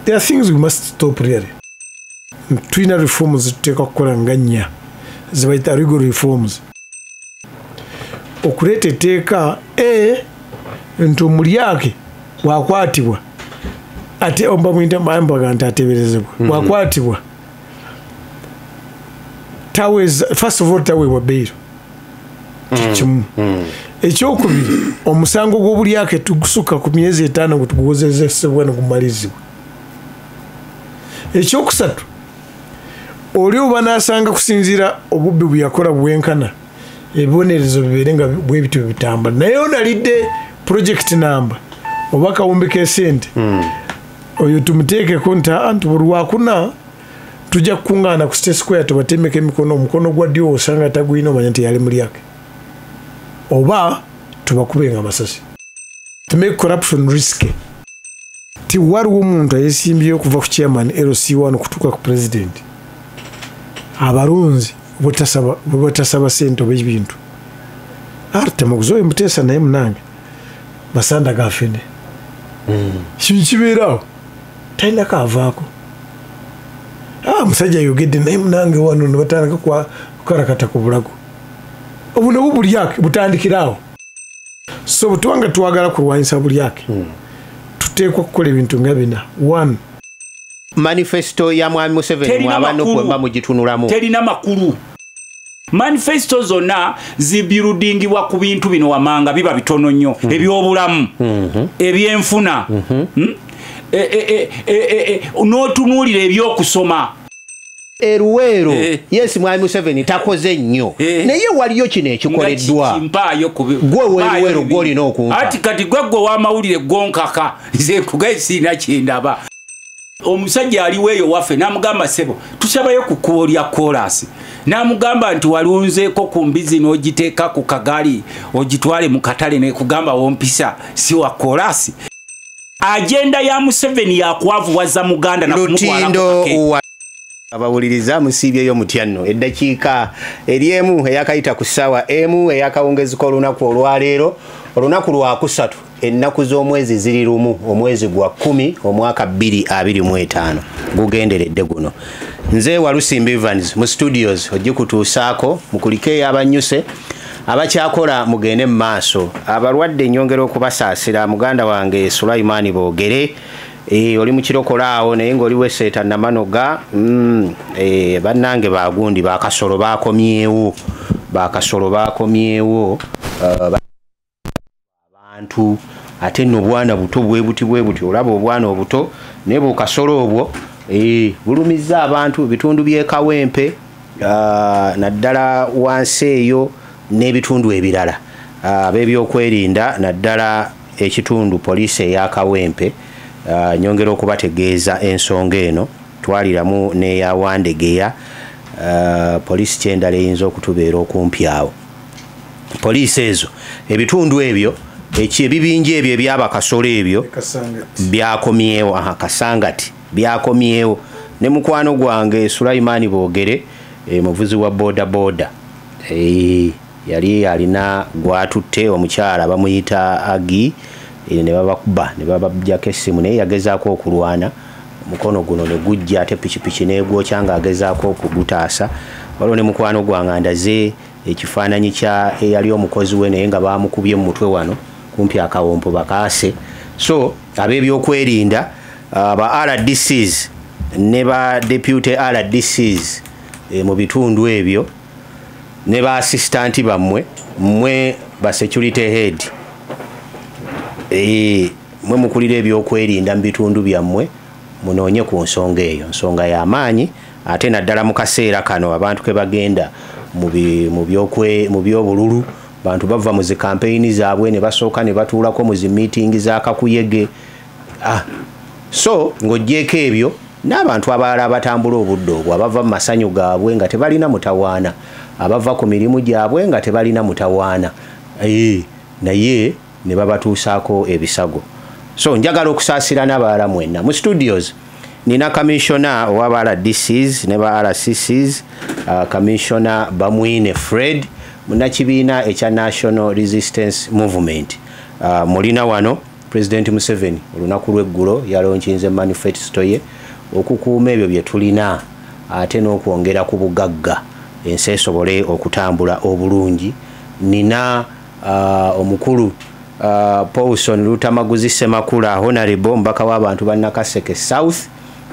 There are things we must stop really. Tulina reforms zetuteekwa kukola nga nnya zebayita legal reforms. Okuleeta etteeka nti omulyake bwakwatibwa ate bamuyita nti ateeberezebwa bwakwatibwa taweza, first of all taweebwa bail kimu. Ekyokubiri, omusango gw'obulyake tugusukka ku myezi 5 ngo tuguwozesebwa ne gumalizibwa. Ekyokusatu, oli oba n'asanga kusinziira obubbi bwe yakola bwenkana ebibonerezo bibeere nga bwe bityo bitambula. Naye ono alidde project number oba kawumbi k'essente, oyo tumuteekeko nti anti buli lwakuna tujja kukungaana ku State Square tubatemeko emikono, omukono gwa ddyo osanga tagulina omanya nti yali mulyake, oba tubakubenga amasasi. To make corruption risky. Ti waliwo omuntu ayesimbyeyo okuva ku chairman LC1 okutuuka ku president, abalonzi bwebatasaba ssente oba ebintu temaguzi oyo muteesa naye munange masanda gafene kintu kibeerawo talinako avaako. Musajja ayogedde naye munange wano ne batandika kukarakata ku bulago. Obuno bulyake butandikiraawo. So bwe twagala kulwanyisa bulyake, tuteekwa kukola ebintu nga bina. One, manifesto ya Mwami Museveni mwabano mugitunulamu terina makulu. Manifesto zonna zibirudingibwa ku bintu bino wamanga biba bitono nnyo. Ebyobulamu, ebyenfuna, n'otunuulira ebyokusoma. Eruweero, yes, Mwami Museveni takoze nnyo, naye waliyo kino ekikoleddwa. Gwe weeruweero gw'olina okumpa. Ati kati gwe gwe w'amawulire gonkaka nze nkugaye sirina kyendaba. Omusajja aliwo eyo waffe n'amugamba ssebo tusabayo ku kkubo lya koolaasi, n'amugamba nti walunzeeko ku mbizi n'ogiteeka ku kagaali ogitwale mu katale nekugamba wompisa si wa koolaasi. Agenda ya Museveni yakwavuwaza Muganda na kumutwala. Abawuliriza musiibyeyo mutya nno eddakiika eri emu eyakayita ku ssaawa emu eyakawungezi k'olunaku olwaleero, olunaku lwakusatu, ennaku z'omwezi ziri lumu, omwezi gwa 10 omwaka 2025 gugenderedde guno. Nze Walusimbi Evans mu studios ogikutuusaako mukulikeeyo abanyuse abakyakola mugende mu maaso. Abalwadde nnyongera okubasaasira, muganda wange Sulaimani Boogere, oli mu kirokola awo naye ng'oli weseeta namanoga. Bannange bagundi bakasolo bakomyewo, bakasolo bakomyewo abantu ate nno obwana buto bwe buti bwe buti, olaba obwana obuto naye bukasolo obwo bulumizza abantu bitundu by'e Kawempe, naddala wansi eyo n'ebitundu ebirala. Ab'ebyokwerinda naddala ekitundu poliisi eya Kawempe, nyongera okubategeeza ensonga eno, twaliramu n'eya Wandegeya. Poliisi kyendala eyinza okutubeera okumpi awo. Poliisi ezo ebitundu ebyo ebibinja ebyo ebyabakasolo ebyo byakomyewo, Kasangati byakomyewo. Ne mukwano gwange Sulaimani Boogere, muvuzi wa boda boda, yali alina gwatutte omukyala bamuyita Agi, ne babakuba ne babajjako essimu, naye yagezaako okulwana omukono guno ne gujja ate pikipiki n'egwokya ng'agezaako okugutaasa. Waliwo ne mukwano gwange andaze ekifaananyi kya eyali omukozi we naye nga bamukubye mu mutwe wano kumpi akawompo bakaase. So ab'ebyokwerinda ba RDCs ne ba deputy RDCs mu bitundu ebyo ne ba assistant bammwe, mmwe ba security head, mwe mukulira ebyokwerinda mu bitundu byammwe, munoonye ku nsonga eyo, nsonga y'amaanyi ate naddala mu kaseera kano abantu ke bagenda mu byobululu. Bantu bava mu zi campaign zaabwe ne basooka ne batuulako mu zi meeting za kakuyege. So ng'oggyeko ebyo n'abantu abalala abatambula obudde obwo, abava mu masanyu gaabwe nga tebalina mutawaana, abava ku mirimu gyabwe nga tebalina mutawaana, naye ne babatuusaako ebisago. So njagala okusaasira n'abalala mwenna. Mu studios nina commissioner ow'aba RDCs ne ba RCCs, Commissioner Bamwine Fred, munnakibiina ekya National Resistance Movement. Mulina wano President Museveni olunaku lw'eggulo yalonkinze manifesto ye okukuuma ebyo bye tulina ate n'okwongera ku bugagga ensi esobole okutambula obulungi. Nina omukulu Paulson Lutamaguzi Ssemakula, Honorable omubaka w'abantu ba Nakaseke South,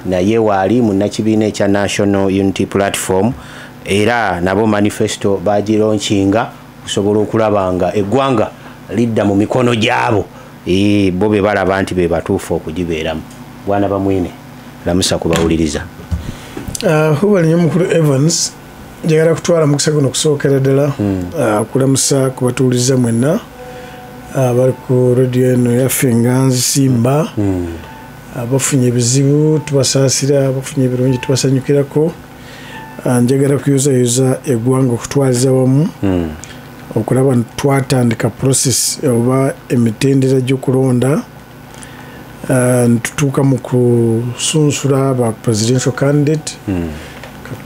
naye waali munnakibiina ekya National Unity Platform, era nabo manifesto bagilonkinga okusobola okulaba nga eggwanga lidda mu mikono gyabo bo be balaba nti be batuufu okugibeeramu. Bwana Bamwine, lamusa kubawuliriza. Hubali nnyo mukulu Evans, njagala kutwala mukisa guno okusookera ddala kulamusa kubatuwuliriza mwenna bali ku radio eno yaffe Nganzi Simba. Bafunye ebizibu tubasaasira, bafunye ebirungi tubasanyukirako. Njagala kuyozayoza eggwanga okutwaliza wamu okulaba twatandika process oba emitendera gy'okulonda, ntutuuka mu kusunsula ba presidential candidate,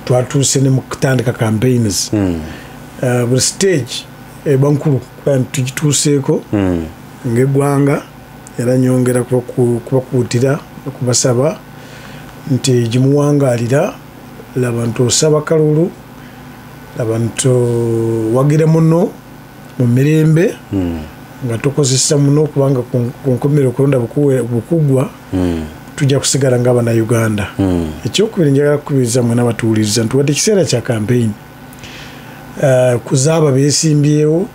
twatuuse ne mu kutandika campaigns. Buli stage eba nkulu kuba tugituuseeko ng'eggwanga, era nyongera kubakuutira okubasaba nti gimuwangaalira, laba nti osaba kalulu, laba nti wagira muno mu mirembe nga tokozesa muno, kubanga ku nkomerero okulonda bukugwa tujja kusigala ng'Abannayuganda. Ekyokubiri, njagala kukubiriza mwena abatuwuliriza nti wadde ekiseera kya campaign, kuzaaba beesimbyewo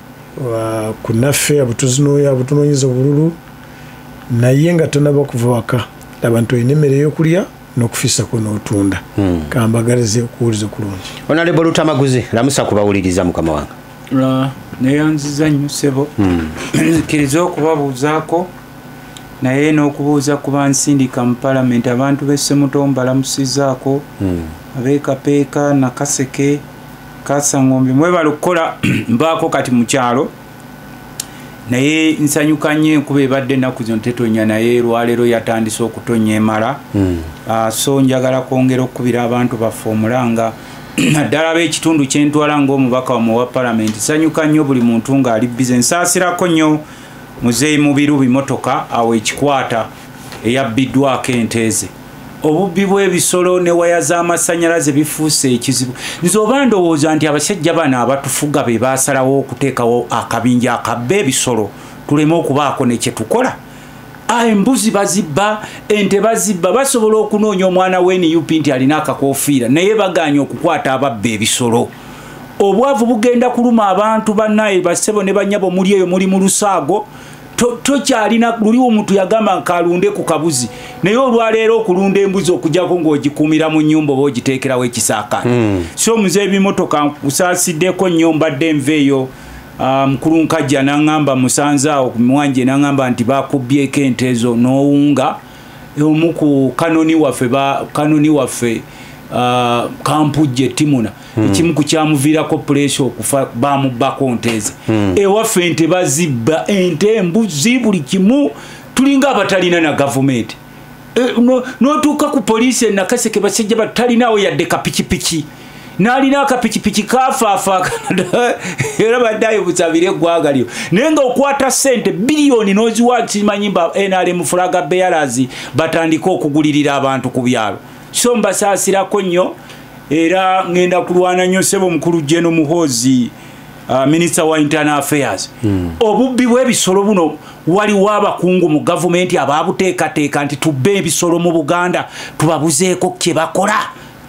ku naffe abutunoonyeza obululu, naye nga tonaba kuva waka laba nti olina emmere ey'okulya n'okufisako n'otunda. Kambagalize okuwuliza okulungi. Honorable Lutamaguzi, lamusa kubawuliriza mukama wange. Neyanziza nnyo ssebo, nzikiriza okubabuuzaako naye n'okubuuza ku bansindika mu palamenti. Abantu b'e Ssemuto mbalamusizaako, ab'e Kapeeka, Nakaseke, Kasangombe, mwebale okukola. Mbaako kati mu kyalo, naye nsanyuka nnyo enkuba ebadde ennaku zino tetonya, naye lwaleero yatandise okutonya emala. So njagala kwongera okukubira abantu baffe omulanga, naddala ab'ekitundu kyentwala ng'omubaka wammwe wa palamenti. Nsanyuka nnyo buli muntu ng'ali bize. Nsaasirako nnyo muzeeyi Mubiru Bimotoka awo ekikwata eyabbiddwako ente ze. Obubbi bw'ebisolo ne waya z'amasannyalaze bifuuse ekizibu. Nze oba ndowooza nti abasajja bano abatufuga be baasalawo okuteekawo akabinja akabba ebisolo tuleme okubaako ne kye tukola. Embuzi bazibba, ente bazibba, basobola okunoonya omwana wa NUP nti alina akakoofiira, naye bagaanye okukwata ababba ebisolo. Obwavu bugenda kuluma abantu bannaye, bassebo ne bannyabo, muli eyo muli mu lusaago, tokyalina. Luli omuntu yagamba nkalunde ku kabuzi, naye olwaleero okulunda embuzi okujjako ng'ogikuumira mu nnyumba oba ogiteekerawo ekisaakaate. So muze ebimotoka nkusaasiddeko nnyo. Mbadde nva eyo, mukulu Nkajja n'aŋŋamba musanze awo ku mwanje, n'aŋŋamba nti bakubyeko ente ezo n'owunga omu ku kanoni waffe, kanoni waffe Kampujje Timuna, ekimu ku kyamuviirako pressure okufa bamubbako nte ze. Ewaffe ente bazibba, ente, embuzi, buli kimu. Tulinga abatalina na gavumenti. N'otuuka ku poliisi e Nakaseke, basajja batalinawo yadde kapikipiki, n'alina akapikipiki kafaafa era baddayo busabire eggwanga lyo, naye nga okwata ssente biliyoni n'oziwa kimanyi ba NRM flag bearers batandike okugulirira abantu ku byalo. So mbasaasirako nnyo, era ngenda kulwana nnyo ssebo mukulu General Muhoozi, Minister wa Internal Affairs. Obubbi bw'ebisolo buno, waliwo abakungu mu gavumenti ababuteekateeka nti tubbe ebisolo mu Buganda tubabuzeeko kye bakola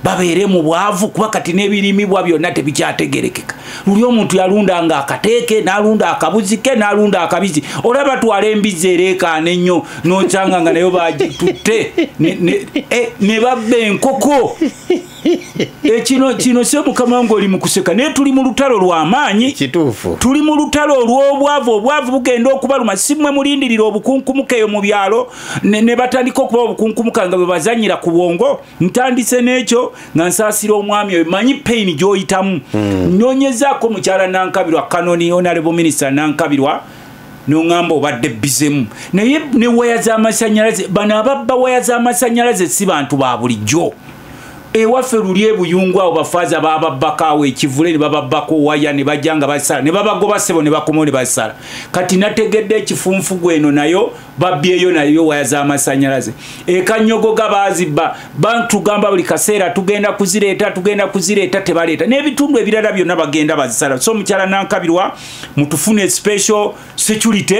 babeere mu bwavu, kuba kati n'ebirimibwa byonna tebikyategerekeka. Luli omuntu yalundanga akateeke, n'alunda akabuzi ke, n'alunda akabizi. Olaba twala embizi ereekaana ennyo n'osanga nga nayo bagitutte ne babba enkoko. Ekino kino se mukama wange oli mu kuseka, naye tuli mu lutalo lw'amaanyi. Kituufu. Tuli mu lutalo olw'obwavu. Obwavu bugenda okubaluma. Si mmwe mulindirira obukunkumuka eyo mu byalo ne batandika okuba obukunkumuka nga bwe bazanyira ku bwongo. Ntandise n'ekyo nga nsaasira omwami oyo, manyi pain gy'oyitamu. Nnoonyezaako mukyala Nankabirwa, kanoni Honorable Minister Nankabirwa, noŋŋamba obadde bizemu, naye ne waya z'amasannyalaze, bano ababba waya z'amasannyalaze si bantu ba bulijjo. Ewaffe luli ebuyungu awo bafaaza bababbako awo ekivule ne bababbako waya ne bajja nga basala ne babagoba ssebo ne bakomawo ne basala. Kati nategedde ekifunfugu eno nayo babbyeyo nayo waya z'amasannyalaze. Ekanyogoga baazibba, batugamba buli kaseera tugenda kuzireeta, tugenda kuzireeta, tebaleeta. N'ebitundu ebirala byonna bagenda bazisala. So mukyala Nankabirwa, mutufune special security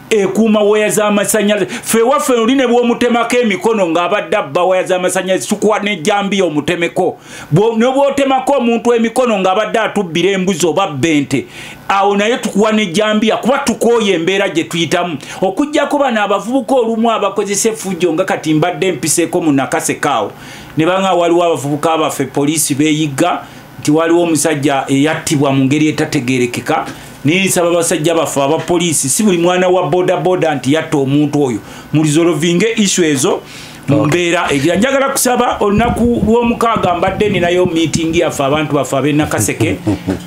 ekuuma waya z'amasannyalaze. Ffe waffe oli ne bw'omutemako emikono ng'abadde abba waya z'amasannyalaze, tukuwa n'ejjambiya omutemeko. Ne bw'otemako omuntu emikono ng'abadde atubbira embuzi oba abba ente, awo naye tukuwa n'ejjambiya kuba tukooye embeera gye tuyitamu. Okuggyako bano abavubuka olumu abakozesa effujjo nga kati mbadde mpiseeko mu Nakaseke awo, ne banga waliwo abavubuka baffe poliisi beeyigga nti waliwo omusajja eyattibwa mu ngeri etategeerekeka. Ninsaba abasajja baffe abapoliisi, si buli mwana wa bodaboda nti yatta omuntu oyo, mulizolovinge issue ezo mu mbeera egira. Njagala kusaba olunaku lw'omukaaga mbadde ninayo meeting yaffe abantu baffe ab'e Nakaseke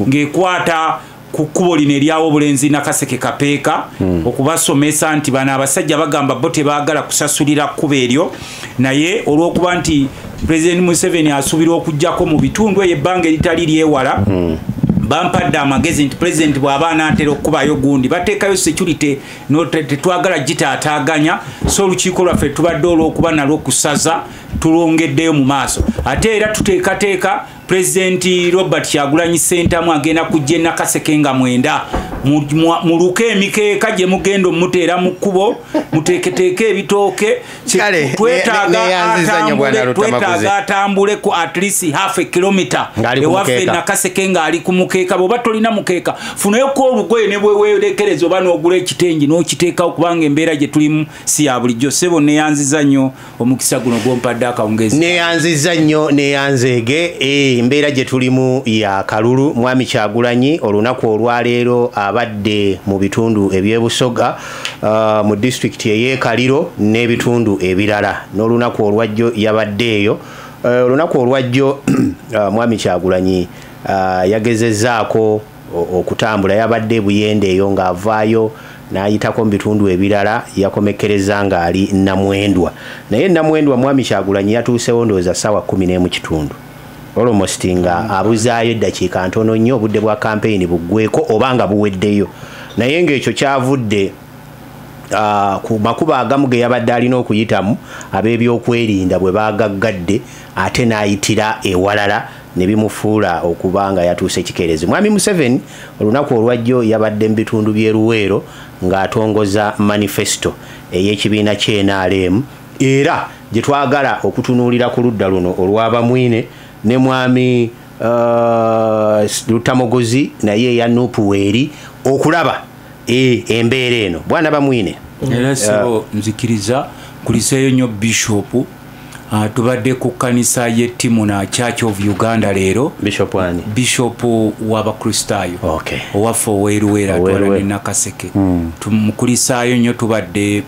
ng'ekwata ku kkubo lino eryawo obulenzi Nakaseke Kapeeka, okubasomesa nti bano abasajja bagamba bo tebaagala kusasulira kkubo eryo, naye olw'okuba nti Pulezidenti Museveni asuubirwa okuggyako mu bitundu eyo ebbanga eritali lyewala, bampadde amagezi nti pulezidenti bw'aba anaatera okukubayo gundi bateekayo security, tetwagala gitaataaganya. So olukiiko lwaffe tubadde olw'okuba nalwo kusaza tulwongeddeyo mu maaso. Ate era tuteekateeka Pulezidenti Robert Kyagulanyi Ssentamu agenda kujja e Nakaseke nga 9, muluke emikeeka gye mugenda omuteera mu kkubo, muteeketeeke ebitooke. Twetaaga atambuleko at least half a kilometer ewaffe Nakaseke ng'ali ku mukeeka. Bw'oba tolina mukeeka, funayoko olugoye ne bwe weerekereza oba n'ogula ekitengi n'okiteekawo, kubanga embeera gye tulimu si ya bulijjo. Ssebo neeyanziza nnyo omukisa guno gw'ompadde akawungeezi. Neeyanziza nnyo, neeyanzeege. Embeera gye tulimu ya kalulu. Mwami Kyagulanyi olunaku olwaleero abadde mu bitundu eby'Ebusoga, mu disitulikiti ey'e Kaliro n'ebitundu ebirala, n'olunaku olwajjo yabadde eyo. Olunaku olwajjo Mwami Kyagulanyi yagezezzaako okutambula, yabadde Buyende eyo ng'avaayo n'ayitako mu bitundu ebirala, yakomekkereza ng'ali Namwendwa. Naye Namwendwa Mwami Kyagulanyi yatuusewo ndowooza ssaawa 11:15, almost nga abuzaayo eddakiika ntono nnyo obudde bwa kampeyini buggweko oba nga buweddeyo. Naye ng'ekyo kyavudde ku makubo agamu ge yabadde alina okuyitamu ab'ebyokwerinda bwe baagaggadde, ate n'ayitira ewalala ne bimufuula okuba nga yatuuse kikeerezi. Mwami Museveni olunaku olwajjo yabadde mu bitundu by'e Luweero ng'atongoza manifesto ey'ekibiina ky'NRM, era gye twagala okutunuulira ku ludda luno olw'Abamwine ne Mwami Lutamogozi naye eya NUP weeri okulaba embeera eno. Bwana Bamwine, era ssebo nzikiriza nkuliseeyo nnyo Bishop. Tubadde ku kkanisa y'e Timuna Church of Uganda leero. Bishop ani? Bishop w'Abakristaayo owaffe ow'eruweera atwala ne Nakaseke. Tumukulisaayo nnyo, tubadde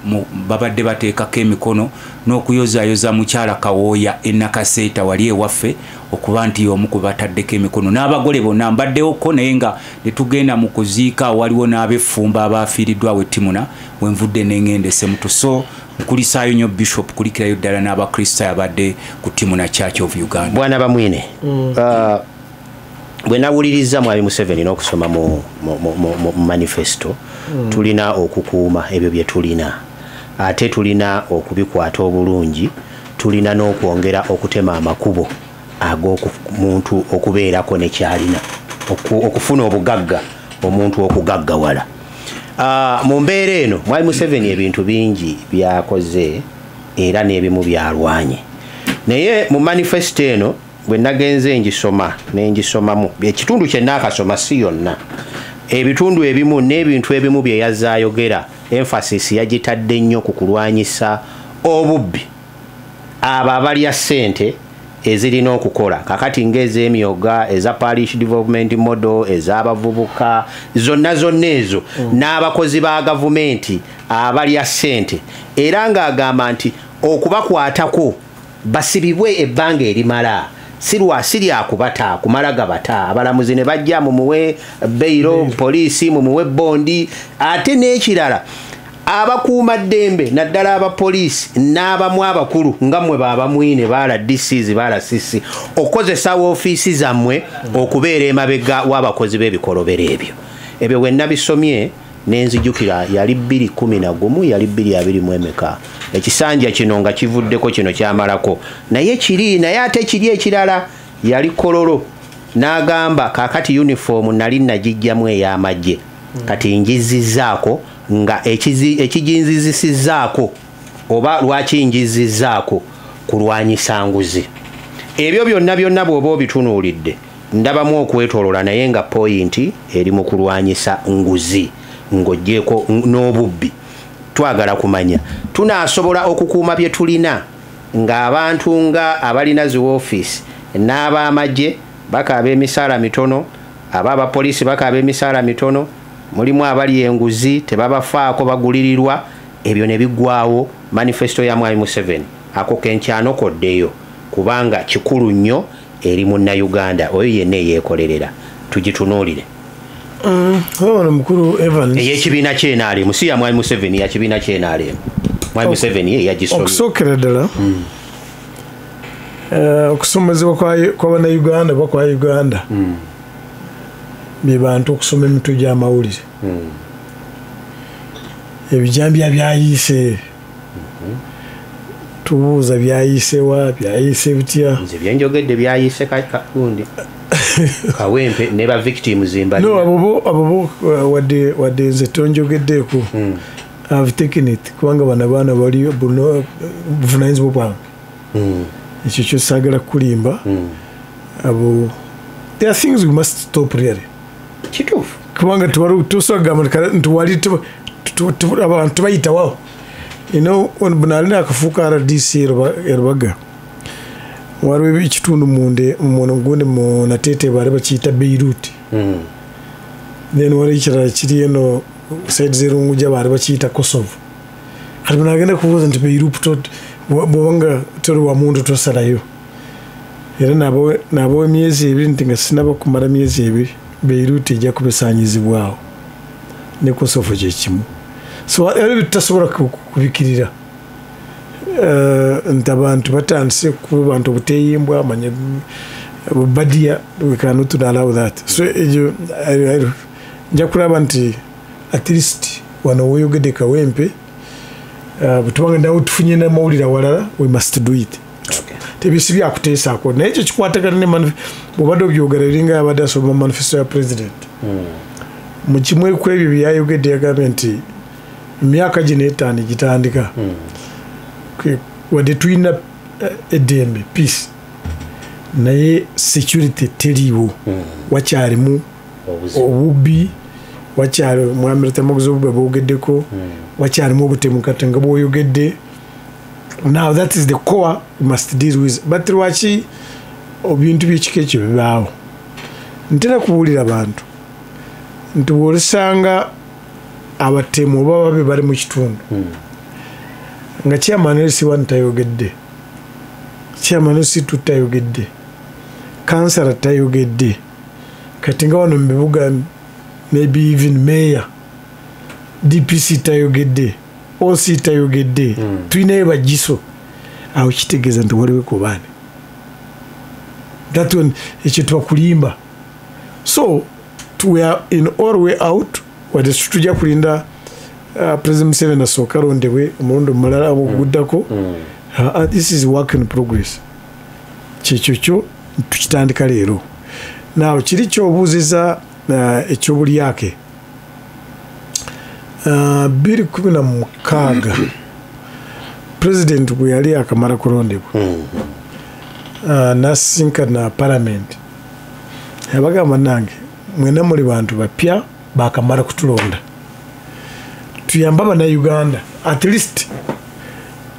babadde bateekako emikono n'okuyozaayoza mukyala Kawooya e Nakaseeta wali ewaffe okuba nti y'omu ku bataddeko emikono n'abagole bonna mbaddewoko, naye nga ne tugenda mu kuziika waliwo n'ab'effumba abaafiiriddwa awo e Timuna we nvudde n'engenda e Ssemuto. So nkulisaayo nnyo Bishop, kulikirayo ddala n'Abakristaayo abadde ku Timuna Church of Uganda. Bwana Bamwine, bwe nawuliriza Mwami Museveni n'okusoma mu manifesto, tulina okukuuma ebyo bye tulina, ate tulina okubikwata obulungi, tulina n'okwongera okutema amakubo ag'omuntu okubeerako ne kyalina, okufuna obugagga, omuntu okugaggawala. Mu mbeera eno Mwami Museveni ebintu bingi byakoze era n'ebimu byalwanye, naye mu manifesto eno bwe nagenze ngisoma nengisomamu ekitundu kye naakasoma si yonna, ebitundu ebimu n'ebintu ebimu bye yazzaayogera, emphasis yagitadde nnyo ku kulwanyisa obubbi, abo abalya ssente ezirina okukola kakati ng'ez'emyoga, eza parish development model, ez'abavubuka, zonna zonna ezo, n'abakozi ba gavumenti abalya ssente, era ng'agamba nti okubakwatako basibibwe ebbanga erimala, si lyakubata kumala gabata, abalamuzi ne bajja mumuwe beyiro, poliisi mumuwe bondi. Ate n'ekirala Abakuuma ddembe naddala abapoliisi n'abamu abakulu nga mmwe baabamwine baala DCs baala CC okukozesa woofiisi zammwe okubeera emabega w'abakozi b'ebikolobero ebyo. Ebyo bwe nabisomye nenzijukira yali 2011 yali 2020 emeka. Ekisanja kino nga kivuddeko kino kyamalako naye kiri naye ate kiri ekirala yali Kololo n'agamba kaakati uniform nali nagijjamu ey'amagye kati njizizzaako nga ekijinzizisizzaako oba lwaki njizizzaako kulwanyisa nguzi. Ebyo byonna byonna bw'oba obitunuulidde ndabamu okwetoolola naye nga poyinti eri mu kulwanyisa nguzi ng'oggyeeko n'obubbi. Twagala kumanya tunaasobola okukuuma bye tulina ng'abantu nga abalina zi woofiisi n'ab'amagye bakaaba emisaala mitono, ab'abapoliisi bakaaba emisaala mitono, mulimu abali enguzi tebabafaako bagulirirwa, ebyo ne biggwawo. Manifesto ya Mwami Museveni ako kenkyanokoddeyo kubanga kikulu nnyo eri munnayuganda oyo yenna eyeekolerera. Tugitunuulire. Ono mukulu Evans ey'ekibiina ky'NRM, si ya Mwami Museveni, ya kibiina ky'NRM. Mwami Museveni ye yagisomye. Okusookera ddala okusomezebwa kwa bannayuganda oba kwa Uganda bye bantu okusoma emitwe gy'amawulire. Ebijambya byayiise, tubuuza byayiisewa, byayiise bitya. Nze byenjogedde byayiise kagundi Kawempe ne ba victims mbalira. No, abo wadde nze tonjogeddeeko. I've taken it kubanga bano abaana bali buvunaanyizibwa bwange. Ekyo kyo saagala kulimba. Abo there are things we must stop really. Kituufu. Kubanga tusobola kugamba nti wali abantu tubayitawo. You know, nali nakafuuka RDC e Rubaga, waliwo ekitundu gundi mu Nateete baali bakiyita Beirut. Then waliwo ekirala kiri eno side z'Erungujja baali bakiyita Kosovo. Kati bwe kubuuza nti Beirut bw'oba toli wa muntu tosalayo. Era nabawa emyezi ebiri nti nga sinaba kumala myezi ebiri Beirut ejja kuba esaanyizibwawo ne Kosovo kye kimu. So era tutasobola kubikirira nti abantu batandise kuba bantu obuteeyimbwa manye badiya, we cannot allow that. So ekyo nja kulaba nti at least wano weeyogedde Kawempe, bwe tubanga tufunye n'amawulire awalala, we must do it. Tebisi byakuteesaako naye ekyo kikwatagana ne bw'obadde obyogera eringa abadde asoma manifesto ya president. Mu kimu ku ebyo bye yayogedde yagambye nti emyaka gino etaano gitandika wadde tulina eddembe peace naye security teriiwo, wakyalimu obubbi, wakyali mwami Lutamaguzi obubbi bwogeddeko, wakyalimu obutemu kati nga bw'oyogedde. Now that is the core we must deal with. But lwaki ebintu by'ekika ekyo bibaawo? Ntera kubuulira abantu nti bw'olisanga abatemu oba babe bali mu kitundu nga chairman LC1 tayogedde, chairman LC2 tayogedde, kansala tayogedde, kati nga wano mu bibuga maybe even mayor, DPC tayogedde, OC tayogedde, tulinayo bagiso, awo kitegeeza nti waliwo kubaani. That one ekyo tubakulimba. So we are in all way out. Wadde tujja kulinda President Museveni asooke alondebwe omulundi omulala oguddako. This is work in progress. Kyekyo kyo tukitandika leero. Now kiri kyobuuziza ekyobulyake 2016 President bwe yali akamala kulondebwa n'asisinkana parliament, yabagamba nange mwena muli bantu bapya bakamala kutulonda, tuyambe bannayuganda at least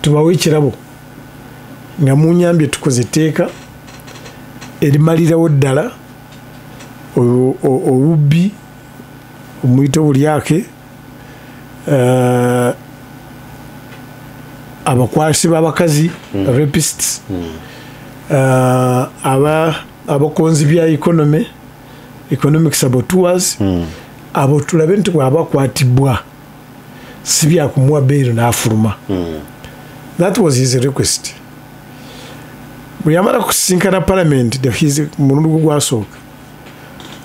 tubawe ekirabo nga munyambye tukoze etteeka erimalirawo ddala obubbi, omuyite obulyake, abakwasi b'abakazi, rapists, abakonzi bya economy, economic saboteurs, abo tulabe nti bw'abakwatibwa Si byakumuwa bail n'afuluma. That was his request. Bwe yamala kusisinkana parliament, mulundi gwe gwasooka,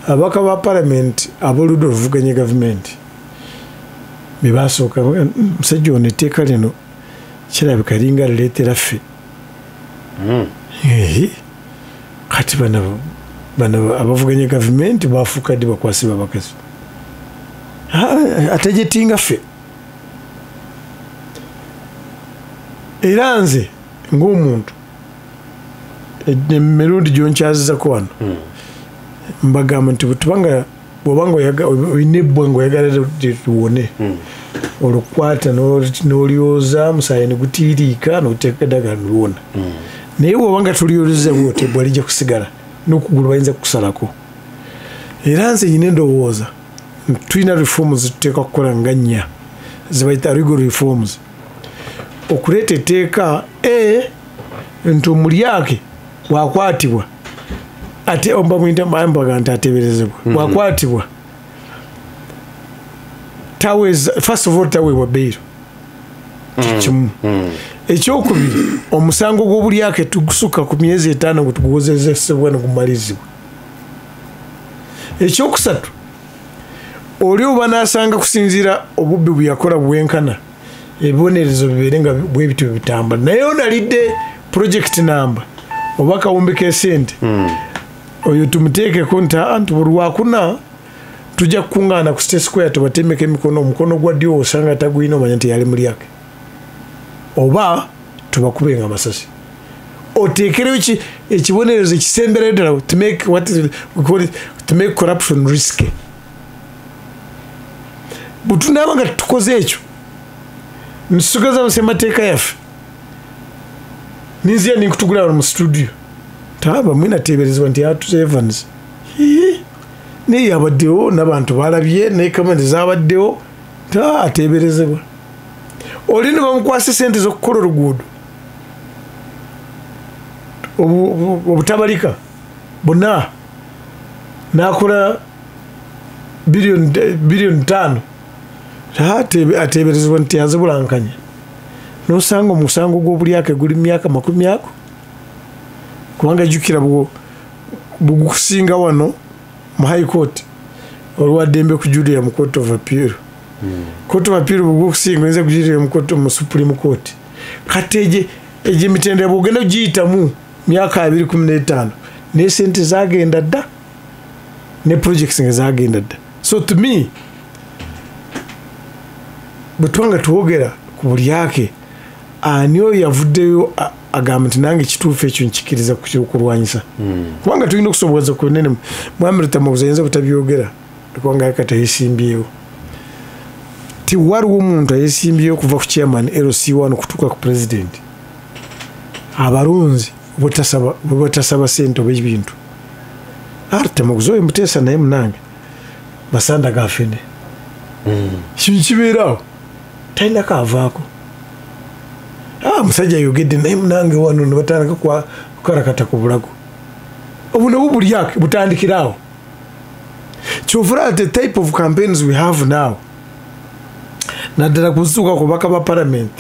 ababaka ba parliament ab'oludda oluvuganya gavumenti be basooka, musajja ono etteeka lino kirabika linga lireetera ffe. Kati bano abavuganya gavumenti bafuuka ddi bakwasibwa abakazi? Atejetinga ffe. Era nze ng'omuntu emirundi gyonkyazizako wano mbagamba nti bwetubanga bw'obanga olina ebbwa ng'oyagala liwone, olukwata n'olyoza omusaayi ne gutiiriika n'oteeka eddagala ne liwona. Naye bw'obanga tolyoleza bw'otyo ebbwa lijja kusigala n'okugulu bayinza kukusalako. Era nze nyina endowooza tulina reforms zetuteekwa kukola nga nnya zebayita legal reforms. Okuleeta etteeka nti omulyake bw'akwatibwa ate bamuyita nti ateeberezebwa bw'akwatibwa taweza, first of all taweebwa bail kimu. Ekyokubiri, omusango gw'obulyake tugusukka ku myezi 5 ngo tuguwozesebwa ne gumalizibwa. Ekyokusatu, oli oba n'asanga kusinziira obubbi bwe yakola bwenkana, ebibonerezo bibeere nga bwe bityo bitambula. Naye ono alidde project number oba akawumbi k'essente, oyo tumuteekeko nti buli lwakuna tujja kukuŋŋaana ku State Square tubatemeko emikono, omukono gwa ddyo osanga tagulina omanya nti yali mulyake, oba tubakubenga amasasi. Oteekerewo ekibonerezo ekisemberayo ddala to make what is we call it, to make corruption risky. Bwe tunaaba nga tukoze ekyo, nitusigaza mu ssemateeka yaffe, ninzira ninkutugula wano mu studio taba mwina ateeberezebwa nti yatuze Evans naye yabaddewo n'abantu balabye ne kamera zabaddewo, ateeberezebwa. Oli ne bamukwasa ssente z'okukola oluguudo obutabalika bonna n'akola biliyoni 5, ateeberezebwa nti yazibulankanya. N'osanga omusango gw'obulyake guli mu myaka 20, kubanga jjukira bugukusinga wano mu High Court olwaddembe kujulira mu Court of Appeal. Court of Appeal bugukusinga oyinza kujulira mu Court mu Supreme Court. Kati egyo emitendera bw'ogenda ogiyitamu myaka 2015 ne sente zagenda dda ne projects nga zagenda dda. So to me, bwe tubanga twogera ku bulyake, ani oyo yavuddeyo agamba nti nange ekituufu ekyo nkikiriza kulwanyisa? Kubanga tulina okusoboza kunene. Mwami Lutamaguzi ayinza butabyogera kubanga kati ayesimbyewo. Tiwaliwo omuntu ayesimbyewo kuva ku chairman LC1 okutuuka ku president. Abalonzi bwe batasaba ssente oba ebintu. Lutamaguzi oyo muteesa naye munange masanda gafene. Kintu kibeerawo talina kaavaako. Musajja ayogedde naye munange wano ne batandika kukarakata ku bulago. Obuno bulyake butandikirawo. Kyova the type of campaigns we have now, naddala kuzuuka ku baka ba parliament,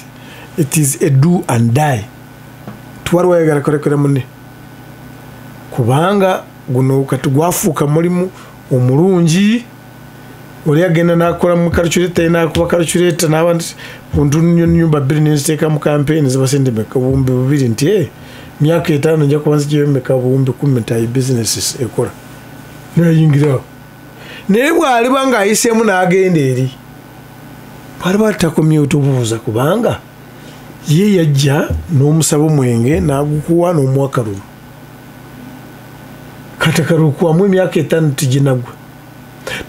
it is a do and die. Twaliwo ayagala kulekera munne, kubanga guno kati gwafuuka mulimu omulungi. Oli agenda n'akola mu calculator, n'akuba calculator n'abandi nyumba 2 nenziteeka mu campaign ziba sente meka 2000, nti myaka 5 nja kuba nziggyeyo meka 10,000, nti business ekola nayingirawo. Naye bw'aliba ng'ayiseemu n'agenda eri, bw'aliba takomyewo tobuuza, kubanga ye yajja n'omusaba omwenge n'agukuwa n'omuwa kalulu. Kati akalulu kuwamu emyaka 5 tiginagwa,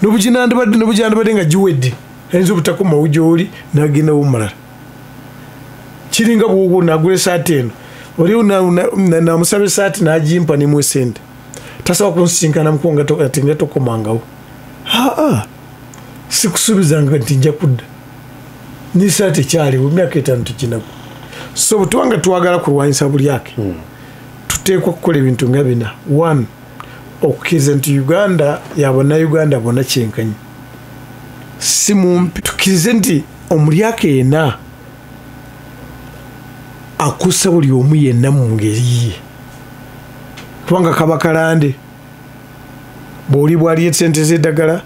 n'obuginandibadde nga giwedde, ayinza obutakomawo gy'oli n'agendawo omulala. Kiringa bw'ogwo nagula esaati eno, oli namusaba esaati n'agimpa nemuwa essente, tasobola kunsisinkana mukuwo ati nga tokomangawo. Aa, sikusuubizanga nti nja kudda n'esaati ekyaliwo emyaka 5 teginagwa. So bwe tubanga twagala kulwanyisa bulyake, tuteekwa kukola ebintu nga bina. 1, okukkiriza nti Uganda ya bannayuganda bonna kyenkanyi, si mumpi. Tukkirize nti Omulyake yenna akusa buli omu yenna mu ngeri ye, kubanga kaba kalande. Bw'oli bwali esente z'eddagala,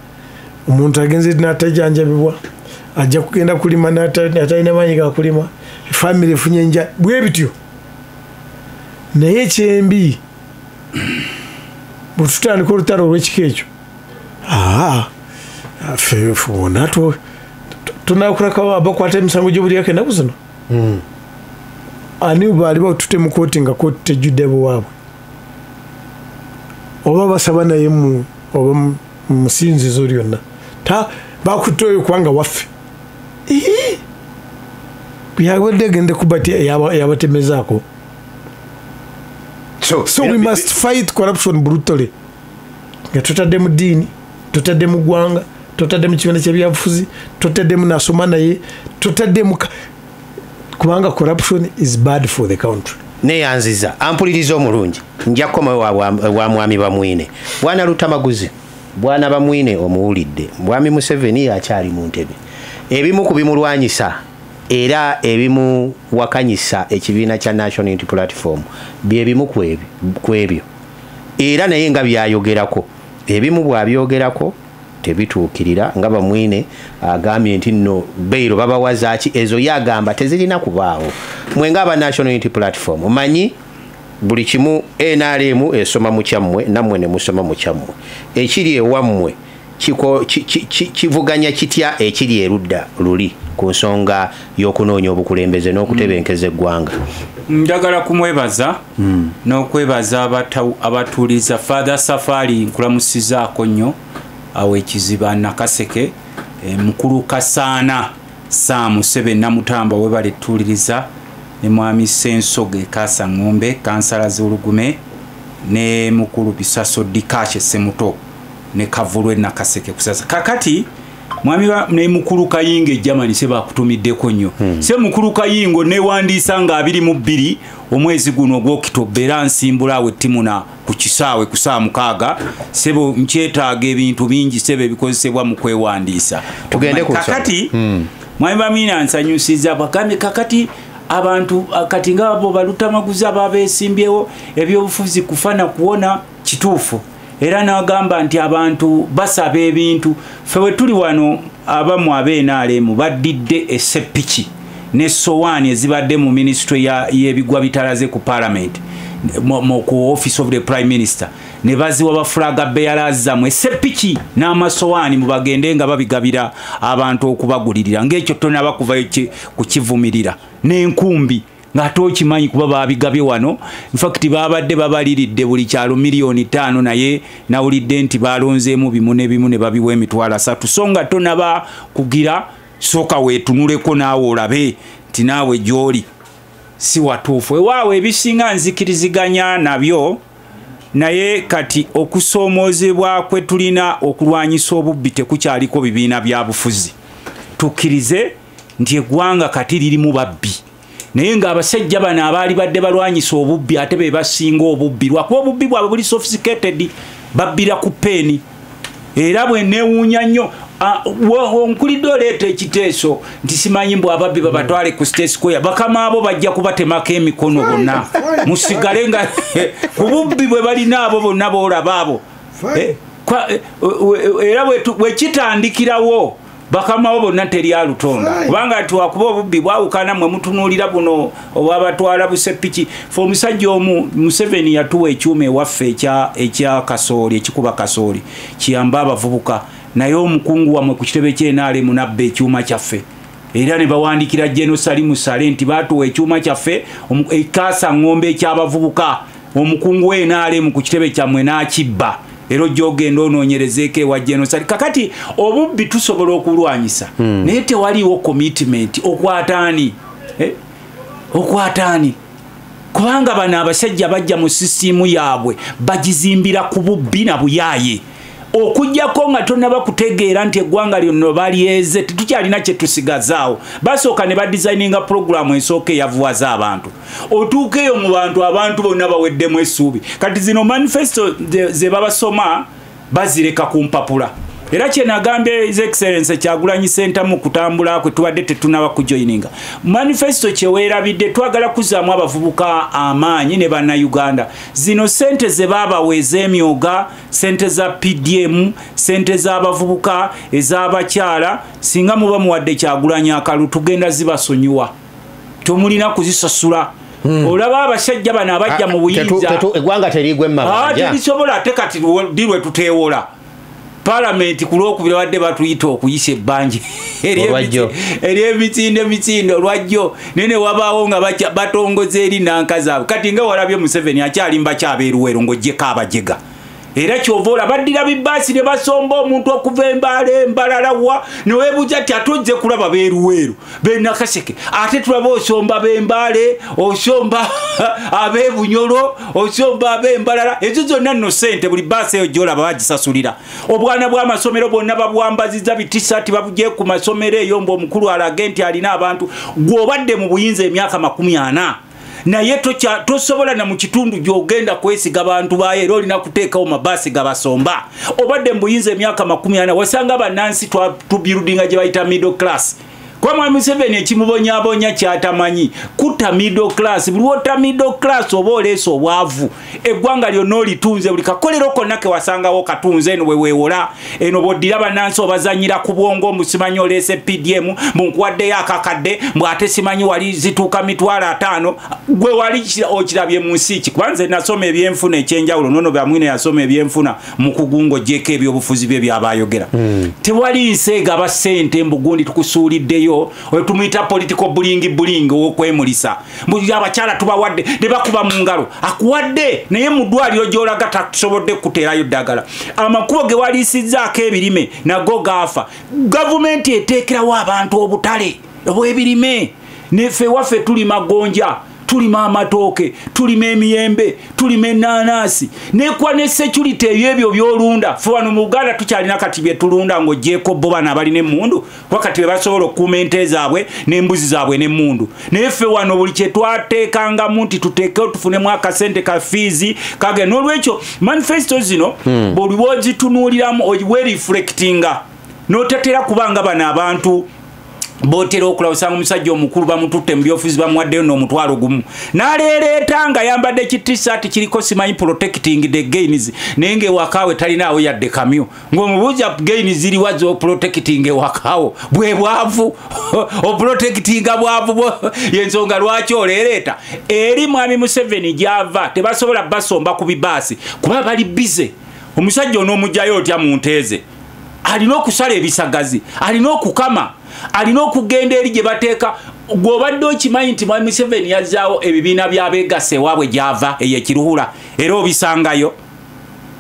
omuntu agenze n'atajanjabibwa, ajja kugenda kulima n'atalina maanyi ga kulima, famire efunye enjala, bwe bityo. Naye ekyembi bwe tutandika olutalo olw'ekika ekyo, ffe bonna tunakulako abakwata emisango gy'obulyake ennaku zino. Ani baali batute mu kooti nga kooti tejjudde buwaabwe, oba basaba naye oba musinzizo lyonna bakutte oyo kubanga waffe. Byabadde agende kuba yabatemezaako. So we must fight corruption brutally. Nga totadde mu ddiini, totadde mu ggwanga, totadde mu kibiina ky'ebyabufuzi, totadde mu nasoma naye, totadde mu, kubanga corruption is bad for the country. Neyanziza ampuliriza omulungi, nja kukomawo wa mwami Bamwine. Bwana Lutamaguzi, bwana Bamwine omuwulidde, mwami Museveni akyali mu ntebe. Ebimu ku bimulwanyisa era ebimuwakanyisa ekibiina kya National Unity Platform bye bimu ku ebyo, era naye nga byayogerako ebimu bw'abyogerako tebituukirira, nga Bamwine agambye nti nno bail babawazaaki, ezo yagamba tezirina kubaawo. Mwe nga aba National Unity Platform manyi buli kimu, NRM esoma mu kyammwe, nammwe ne musoma mu kyammwe. Ekiri ewammwe kivuganya kitya ekiri erudda luli ku nsonga y'okunoonya obukulembeze n'okutebenkeza eggwanga? Njagala kumwebaza n'okwebaza abatuuliza. Father Safari nkulamusizaako nnyo awo ekiziba Nakaseke, mukulu Kasaana Sam Sebe Namutamba webale tuuliriza, ne mwami Sensoge Kasa Ng'ombe kansala z'Olugume, ne mukulu Bisaso Dikashe Semuto ne Kavulwe Nakaseke kusasa. Kakati mwami ne mukulu Kayingo Germany se bakutumiddeko nnyo. Se mukulu Kayingo newandiisa nga 22 omwezi guno ogw'Okitobba, era nsimbula awo ettimuna ku kisaawe ku ssaawa 6. Sebo nkyetaaga ebintu bingi sebo ebikozesebwa mu kwewandiisa. Tugende ku kakati mwami Bamwine ansanyusiza bwagambye kakati abantu kati nga bo Balutamaguzi ababeesimbyewo ebyobufuzi kufa na kuwona kituufu. Era n'agamba nti abantu basaba ebintu. Ffe we tuli wano abamu ab'NRM baddidde esseppiki n'essowaani ezibadde mu minisitule y'ebigwa bitalaze ku parliament, ku office of the prime minister, ne baziwa ba flag bearers zammwe esseppiki n'amasowaani, mubagende nga babigabira abantu okubagulirira. Ng'ekyo tonaba kuvayo kukivumirira n'enkumbi ng'ate okimanyi kuba babigabye wano. In fact babadde babaliridde buli kyalo 5 miliyoni, naye nawulidde nti balonzeemu bimu ne bimu ne babiwa 30,000. So nga tonaba kugira, sooka weetunuleko naawe olabe nti naawe gy'oli si watuufu. Ewaawe ebisinga nzikiriziganya nabyo, naye kati okusoomoozebwa kwe tulina okulwanyisa obubbi tekukyaliko bibiina bya bufuzi. Tukkirize nti eggwanga kati lirimu babbi, naye ng'abasajja bano abaali badde balwanyisa obubbi ate be basinga obubbi, lwakuba obubbi bwabwe buli sophisticated, babbira ku peeni. Era bwe neewuunya nnyo onkulidde oleeta ekiteeso nti simanyi mbu ababbi babatwale ku State Square, bakama abo bajja kubatemako emikono bonna, musigale nga ku bubbi bwe balina abo bonna boolaba abo. Era bwe kitandikirawo bakama bo bonna teri alutonda, kubanga twakuba obubbi bwawukana. Mwe mutunuulira buno obwabatwala busepiki. Fe omusajja omu Museveni yatuwa ekyuma ewaffe ekya kasooli, ekikuba kasooli kiyambe abavubuka, naye omukungu wammwe ku kitebe ky'NRM nabba ekyuma kyaffe. Era ne bawandikira General Salimu Sale nti batuwa ekyuma kyaffe ekasa ng'ombe ekyabavubuka, omukungu w'NRM ku kitebe kyammwe n'akibba. Era ojja ogenda onoonyerezeeko ewa General Sale. Kakati obubbi tusobola okulwanyisa, naye tewaliiwo commitment. Okwataani, eh? Okwataani? Kubanga bano abasajja bajja mu sisitimu yaabwe bagizimbira ku bubbi na buyaaye, okuggyako nga tonnaba kutegeera nti eggwanga lyonna balyeze, tetukyalina kye tusigazaawo. Basooka ne badesigninga puroguramu esooka eyavuwaza abantu, otuuka eyo mu bantu, abantu bonna baweddemu essuubi. Kati zino manifesto ze babasoma bazireka ku mpapula. Era kye nagambye His Excellency Kyagulanyi Ssentamu kutambula kwe tubadde tetunaba kujoininga manifesto, kyeweerabidde twagala kuzaamu abavubuka amaanyi ne Bannayuganda. Zino sente ze baabawa ez'emyoga, sente za PDM, sente z'abavubuka, ez'abakyala, singa muba muwadde Kyagulanyi akalu tugenda zibasonyiwa, tomulina kuzisasula. Olaba abasajja bano abajja mu buyinza, eggwanga terigwe mabanja, terisobola. Ate kati ddi lwe tuteewola? Palamenti ku lwokubiri badde batuyita okuyisa ebbanja ery'emitindo emitindo olwajjo, naye ne wabaawo nga batongoza eri nanka zaabwe. Kati nga walabye Museveni akyalimba kyabeeruweero ng'oggyeko abajega, era kyova olaba baddira bibaasi ne basomba omuntu okuva embaala embalalawa, neweebuuza ti ate ojje kulaba beeruweeru benakaseke, ate tulaba osomba b'embaale, osomba ab'ebunyolo, osomba ab'embalala. Ezo zonna nno sente, buli baasi eyo gyolaba bagisasulira. Obwana bw'amasomero bwonna babwambaziza bitisati, babugye ku masomero eyo mbu omukulu alage nti alina abantu. Gw'obadde mu buyinza emyaka 40, naye tosobola na mu kitundu gy'ogenda kwesiga bantu bayo, era olina kuteekawo mabaasi gabasomba. Obadde mu buyinza emyaka 40, wasanga bannansi tubuildinga gye bayita middle class. Kuba Mwami Museveni ekimubonyaabonya kyatamanyi kutta middle class. Buli wota middle class oba oleese obwavu, eggwanga lyonna olitunze, buli kakolero konna ke wasangawo katunze. Eno bwe weewola, eno bw'oddira bannansi obazanyira ku bwongo, musimanyi oleese PDM, munkuwaddeyo akakadde, mbw ate simanyi wali zituuka 500,000. Gwe wali okirabye mu nsi ki? Kuba nze nasoma ebyenfuna ekyenjawulo, nono Bamwine yasoma ebyenfuna mukugu ng'oggyeko ebyobufuzi bye byabayogera. Tewali nsi egaba ssente mbugundi tukusuuliddeyo, oyo tumuyita political bulingi bulingi owokwemulisa. Abakyala tubawadde, ne bakuba mu ngalo, akuwadde naye mu ddwaliro gy'olaga tasobodde kuteerayo ddagala. Amakubo ge waliisizzaako ebirime nago gaafa. Gavumenti eteekerawo abantu obutale obw'ebirime. Neffe waffe tulima gonja, tulima amatooke, tulima emiyembe, tulima ennaanasi, nekuwa ne security ebyo byolunda. Ffe wano mu Uganda tukyalina kati bye tulunda ng'oggyeko bo bano abalina emmundu, kuba kati be basobola okukuuma ente zaabwe n'embuzi zaabwe n'emmundu. Naye ffe wano buli kye twateekangamu nti tuteekewo tufunemu akasente ka fiizi kage. N'olwekyo manifesto zino buli bw'ozitunuuliramu weereflectinga, n'otatera kubanga bano abantu botera okulaba. Osanga omusajja omukulu bamututte mu byofuzi, bamuwaddeyo n'omutwalo gumu n'aleereeta nga yambadde kitisaati kiriko simanyi protecting the gains, naye ng'ewakaawe talinaawo yadde kamyu. Ng'omubuuza gains ziriwa z'oprotecting ewakaawo? Bwe bwavu oprotectinga, bwavu yensonga lwaki oleereeta eri. Mwami Museveni gy'ava tebasobola basomba ku bibaasi kuba bali bize. Omusajja onoomugjayo otya mu nteeze? Alina okusala ebisagazi, alina okukama, alina okugenda eri gye bateeka. Gw'obadde okimanyi nti Mwami Museveni yazzaawo ebibiina by'abeegasa ewaabwe gy'ava eyo ekiruhula, era obisangayo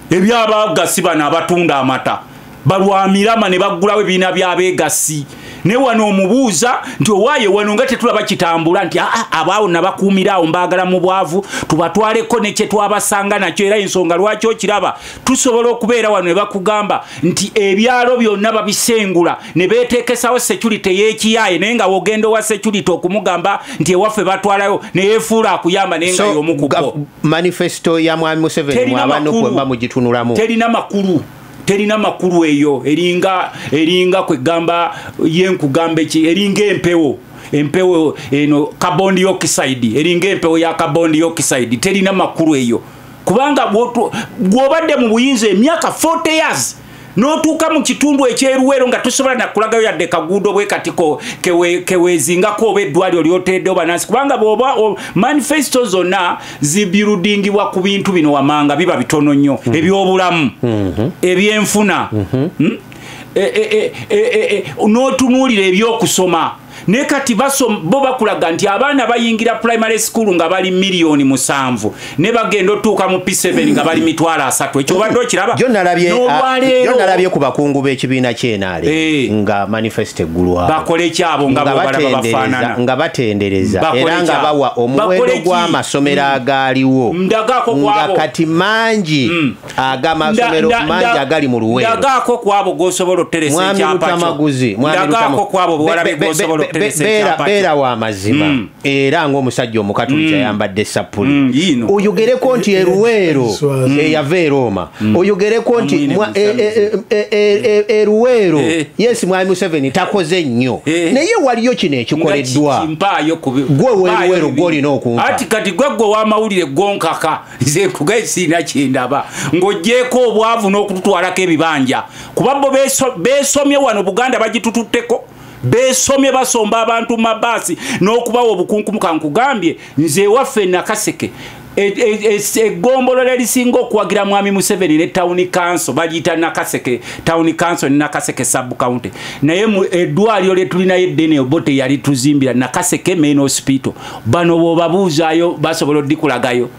ebyabagasi bano abatunda amata balwamirama ne baggulawo ebibiina by'abeegasi. Ne wano omubuuza nti owaaye wano nga tetulaba kitambula, nti aa abaawo nabakuumira awo, mbaagala mu bwavu tubatwaleko ne kye twabasanga nakyo. Era ensonga lwaki okiraba tusobola okubeera wano ne bakugamba nti ebyalo byonna babisengula ne beeteekesawo security y'ekiyaaye, naye nga wogenda owa security okumugamba nti ewaffe batwalayo, neyeefuula akuyamba, naye nga y'omu ku bo. Manifesto ya Mwami Museveni mwabano mugitunulamu? Terina makulu, terina makulu. Eyo eringa kwegamba yenkugamba eki, eringa empewo, empewo eno carbon dioxide, eringa empewo ya carbon dioxide, terina makulu eyo. Kubanga gwobadde mu buyinza emyaka 40 years n'otuuka mu kitundu ekyeruweero nga tosobola nakulagayo yadde kaguudo bwe katiko kewezingako oba eddwaliro lyoteeddewo bannansi. Kubanga bw'oba manifesto zonna zibuildingibwa ku bintu bino wamanga, biba bitono nnyo: ebyobulamu, ebyenfuna, n'otunuulira ebyokusoma. Naye kati bo bakulaga nti abaana bayingira primary school nga bali 7 millioni ne bagenda otuuka mu P7 nga bali 30,000. Ekyo obadde okiraba? Nalabye ku bakungu b'ekibiina ky'NRM nga manifesto eggulwawo. Bakole kyabo nga bobalaba bafaanana. Nga batendereza era nga bawa omuwendo gw'amasomero agaaliwo, nga kati mangi agamasomero mangi agali mu Luweero. Ndagaako kwabo gosobola oteresa ekyapa kyo, ndagaako kwabo bwolabye gosobola. tasobola okuteresa ekyapa. Beera wa mazima era ng'omusajja omukatuliki ayambadde sappuli, oyogereko nti eruweero eyava e Roma, oyogereko nti eruweero yes Mwami Museveni takoze nnyo, naye waliyo kino ekikoleddwa. Gwe weeruweero gw'olina okumpa. Ati kati gwe w'amawulire gonkaka nze nkugaye sirina kyendaba ng'oggyeeko obwavu n'okututwalako ebibanja, kuba bo beesomye wano Buganda bagitututteko, beesomye basomba abantu mu mabaasi n'okubawa obukunkumuka. Nkugambye nze ewaffe Nakaseke eggombolola erisinga okuwagira Mwami Museveni ne Town Council bagiyita Nakaseke Town Council ne Nakaseke Sub County, naye eddwaliro lye tulinayo eddene Obote yali tuzimbira Nakaseke Main Hospital, bano bw'obabuuzaayo basobola oddikulagayo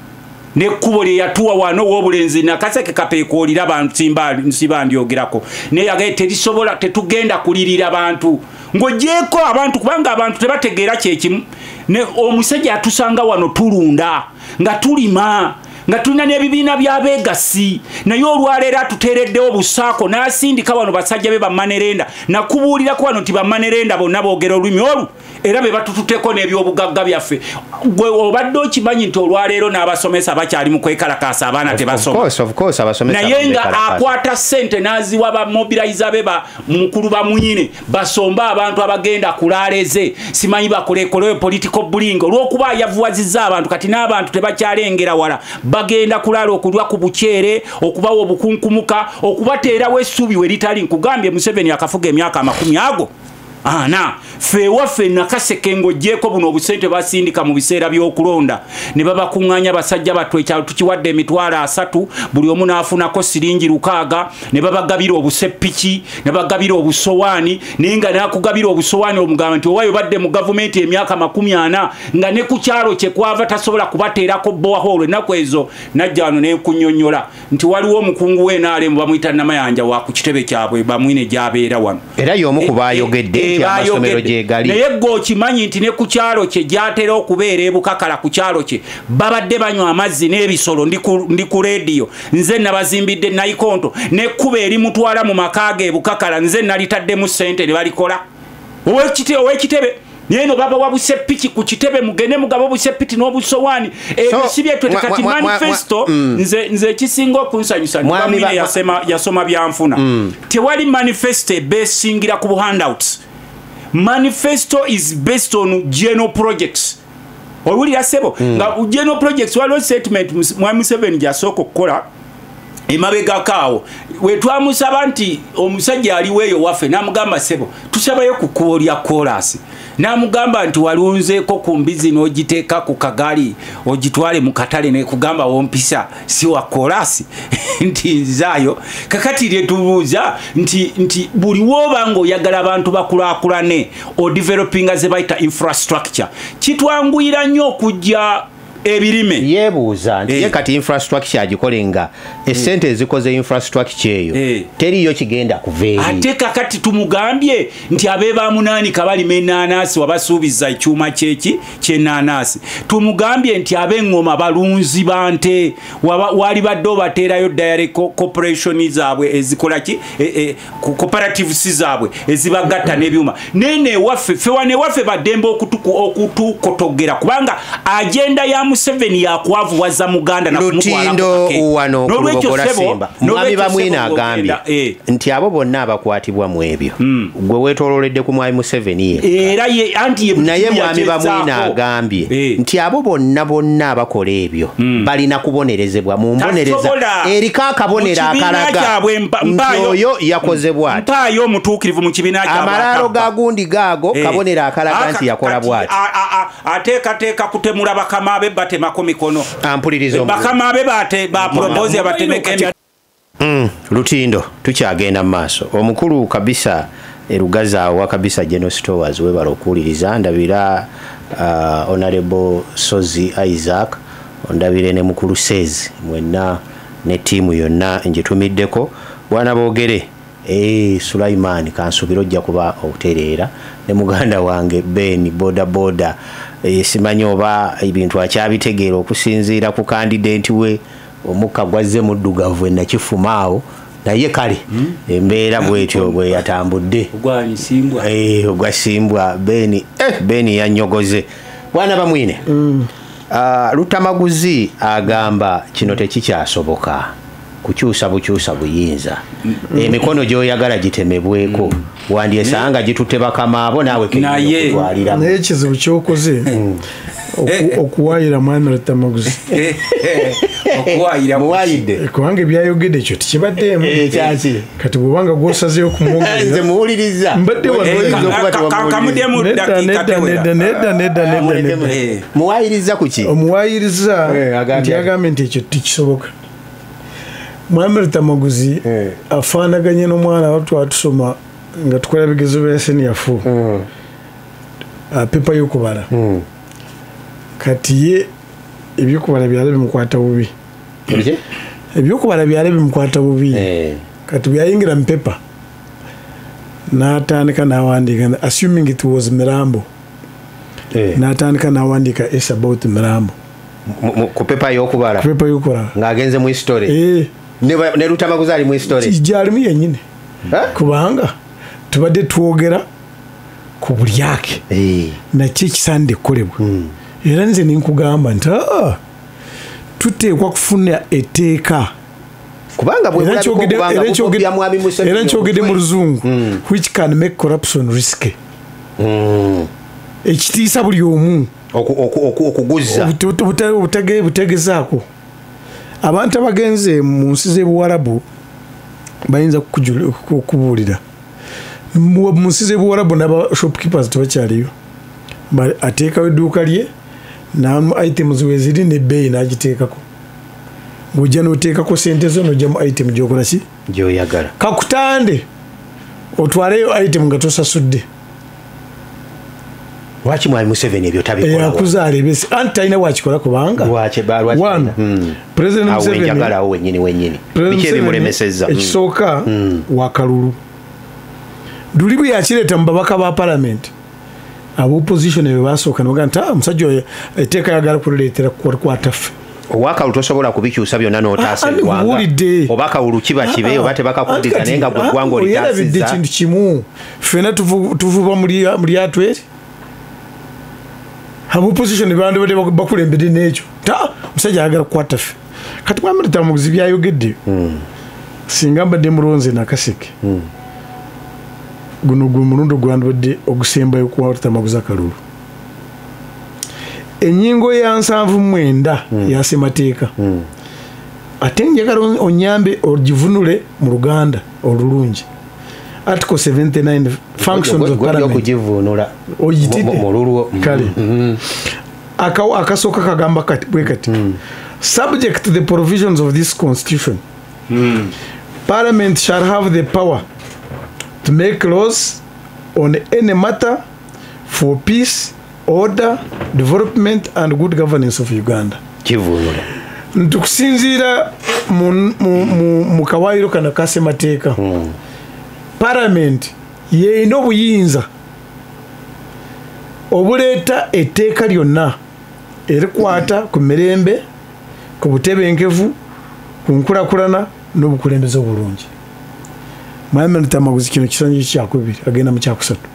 nekkubo lye yatuwa wano w'obulenzi Nakaseke kapeekuulira abantu nsiba ndyogerako, naye yagaye terisobola, tetugenda kulirira bantu ng'oggyeeko abantu, kubanga abantu tebategeera kyekimu. Ne omusajja atusanga wano tulunda nga tulima nga tulina n'ebibiina by'abeegasi, naye olwaleero atuteereddewo obusaako n'asindika wano basajja be bamanerenda. Nakubuulirako wano nti bamanerenda bonna boogera olulimi olu era be batututeko n'ebyobugagga byaffe. Gwe obadde okimanyi nti olwaleero n'abasomesa bakyali mu kwekalakaasa, abaana tebasoma, naye nga akwata ssente n'aziwa bamobiliza be ba mukulu bamwine basomba abantu abagenda kulaaleze, simanyi bakolekoleyo political bullying olw'okuba ayavuwazizza abantu. Kati n'abantu tebakyalengera wala, bagenda kulala okulwa ku bukyere, okubawa obukunkumuka, okubateerawo essuubi we litali. Nkugambye Museveni akafuga emyaka 40 ffe ewaffe Nakaseke ng'oggyeeko buno obusente basindika mu biseera by'okulonda ne babakuŋŋaanya basajja battu, ekyalo tukiwadde 30,000 buli omu n'afunako siringi 600, ne babagabira obuseppiki ne babagabira obusowaani, naye nga n'akugabira obusowaani omugamba nti owayo badde mu gavumenti emyaka 40 nga ne ku kyalo kye kwava tasobola kubateerako borehole. Ennaku ezo najja wano ne nkunnyonnyola nti waliwo omukungu w'NRM bamuyita Namayanja wa ku kitebe kyabwe Bamwine gy'abeera wano, era y'omu ku baayogedde naye gwe okimanyi nti ne ku kyalo kye gy'atera okubeera ebukakala ku kyalo kye babadde banywa amazzi n'ebisolo. Ndi ku leediyo nze nabazimbidde nayikonto n'ekkubo erimutwala mu maka ge ebukakala nze nalitaddemu ssente ne balikola. Ow'ekitebe naye no babawa buseppiki ku kitebe, mugende mugaba obuseppiki n'obusowaani, ebyo si byetwe. Kati manifesto nze ekisinga okunsanyusa Bamwine yasoma byanfuna, tewali manifesto ebeesingira ku handouts. Manifesto is based on general projects. Owulira sebo nga general projects waliwo statement Mwami Museveni gy'asooka okukola emabegako awo we twamusaba nti omusajja aliwo eyo waffe, n'amugamba sebo tusabayo ku kkubo lya koolaasi, n'amugamba nti walunzeeko ku mbizi n'ogiteeka ku kagaali ogitwale mu katale, nekugamba wompisa si wa koolaasi nti nzaayo. Kakati lye tubuuza nti buli wooba ng'oyagala abantu bakulaakulane odevelopinga ze bayita infrastructure, kitwanguyira nnyo okujja ebirime. Yeebuuza nti ye kati infrastructure agikole nga essente ezikoze infrastructure eyo teriyo kigenda kuva eri. Ate kakati tumugambye nti abe bamunaanika balima ennaanasi wabasuubiza ekyuma kyeki ky'ennaanasi, tumugambye nti ab'eŋŋoma balunzi ba nte wali badde obateerayo dairy corporation zaabwe ezikola ki cooperatives zaabwe ezibagatta n'ebyuma. Naye ewaffe ffe wano ewaffe baddembe okutukotogera kubanga agenda ya Museveni yakwavuwaza Muganda na Lutindo wano ku Simba. Mwami Bamwine agambye nti abo bonna abakwatibwa mu ebyo gwe weetoololedde ku Mwami Museveni ye era ye anti naye Mwami Bamwine agambye nti abo bonna bonna abakola ebyo balina kubonerezebwa mu mbonereza eriko akabonero akalaga nti oyo yakoze bw'ati. Mpaayo omutuukirivu mu kibiina kyabwe amalaalo ga gundi gaago kabonero akalaga nti yakola bw'ati. Ateekateeka kutemula bakama be batemako mikono. Ampuliriza bakama be bate ba propose abatemeke. Lutindo tukyagenda mu maaso. Omukulu kabisa erugaza wa kabisa General Stores webala okuwuliriza, ndabira Honorable Sozi Isaac, ondabire ne mukulu Sezi mwenna ne ttiimu yonna njitumiddeko. Bwana boogere Sulaiman kansubira ojja kuba otereera ne muganda wange Ben boda boda, simanyi oba ebintu akyabitegeera okusinziira ku candidate we omukka gwazze muddugavu enakifumaawo Naye kale embeera bwetyo bwe yatambudde. Ogwa Simbwa Beni, Beni yanyogoze. Bwana Bamwine, Lutamaguzi agamba kino tekikyasoboka kukyusa bukyusa buyinza. Emikono gy'oyagala gitemebweko, wandyesanga gitutte bakama abo naawe kutwalira. Naye ekizibu kyokoze okuwayira mwami Lutamaguzi. Okuwayira muwayidde kubanga ebyayogedde ekyo tekibaddeemu. Kyaki? Kati bw'obanga gw'osazeeyo kumwogera nze muwuliriza. Mbadde wano. Muwayiriza ku ki? Omuwayiriza nti yagambye nti ekyo tekisoboka. Mwami Lutamaguzi afaanaganye n'omwana watwatusoma nga tukola bigezo bya senior 4, pepa y'okubala. Kati ye ebyokubala byali bimukwata bubi. Ebyokubala byali bimukwata bubi. Kati byayingira mu pepa n'atandika n'awandiika, assuming it was Mirambo, n'atandika n'awandiika es about Mirambo ku pepa y'okubala. Ku pepa y'okubala ng'agenze mu history. Ne Lutamaguzi ali mu history gyalimu yennyini, kubanga tubadde twogera ku bulyake nakyo ekisaanidde kukolebwa. Era nze ninkugamba nti tuteekwa kufuna etteeka, kubanga era nkyogedde mu Luzungu, which can make corruption risky. Ekitiisa buli omu okuguza butegezaako. Abantu abagenze mu nsi z'Ebuwarabu bayinza kukubuulira. Mu nsi z'Ebuwarabu n'aba shopkeepers tebakyaliyo, ateekawo edduuka lye items weziri n'ebbeeyi n'agiteekako. Ng'ojja n'oteekako sente zo n'ojjamu item gy'okola ki? Gy'oyagala. Kakutande otwaleyo item nga tosasudde. Lwaki Mwami Museveni ebyo tabikola? Akuzaala ebesi anti talina wakikola kubanga one, President Museveni njagala awo wennyini wennyini. Biki ebimulemesezza? Ekisooka wakalulu. Luli bwe yakireeta mu babaka ba parliament, aba opposition ebyo basooka ne bagamba nti omusajja oyo etteeka ayagala kulireetera kukwata ffe. Owakalulu tosobola kubikyusa byonna n'otaasa eggwanga. Oba kalulu kiba kibe oba tebakakuddiza naye nga gwe ggwanga olitaasizza. Ekintu kimu ffenna tuvuba mu lyato eri. Aba opposition bandibadde bakulembedde n'ekyo. Omusajja ayagala kukwata ffe. Kati Mwami Lutamaguzi byayogedde, singa mbadde mulonze Nakaseke, guno gwe mulundi gwandibadde ogusembayo okuwa Lutamaguzi akalulu. Ennyingo ya 79 ya Ssemateeka, ate njagala onyambe ogivunule mu Luganda olulungi. Article 79 functions of parliament. Ogitidde kale akasooka kagamba kati bwe kati, subject to the provisions of this constitution, parliament shall have the power to make laws on any matter for peace, order, development and good governance of Uganda. Kivunula ntukusinziira mu kawaayiro kano ka Ssemateeka, parliament yeeyina obuyinza obuleeta etteeka lyonna erikwata ku mirembe, ku butebenkevu, ku nkulakulana n'obukulembeze obulungi. Mwami Lutamaguzi kino kisanyi kyakubiri agenda mu kyakusatu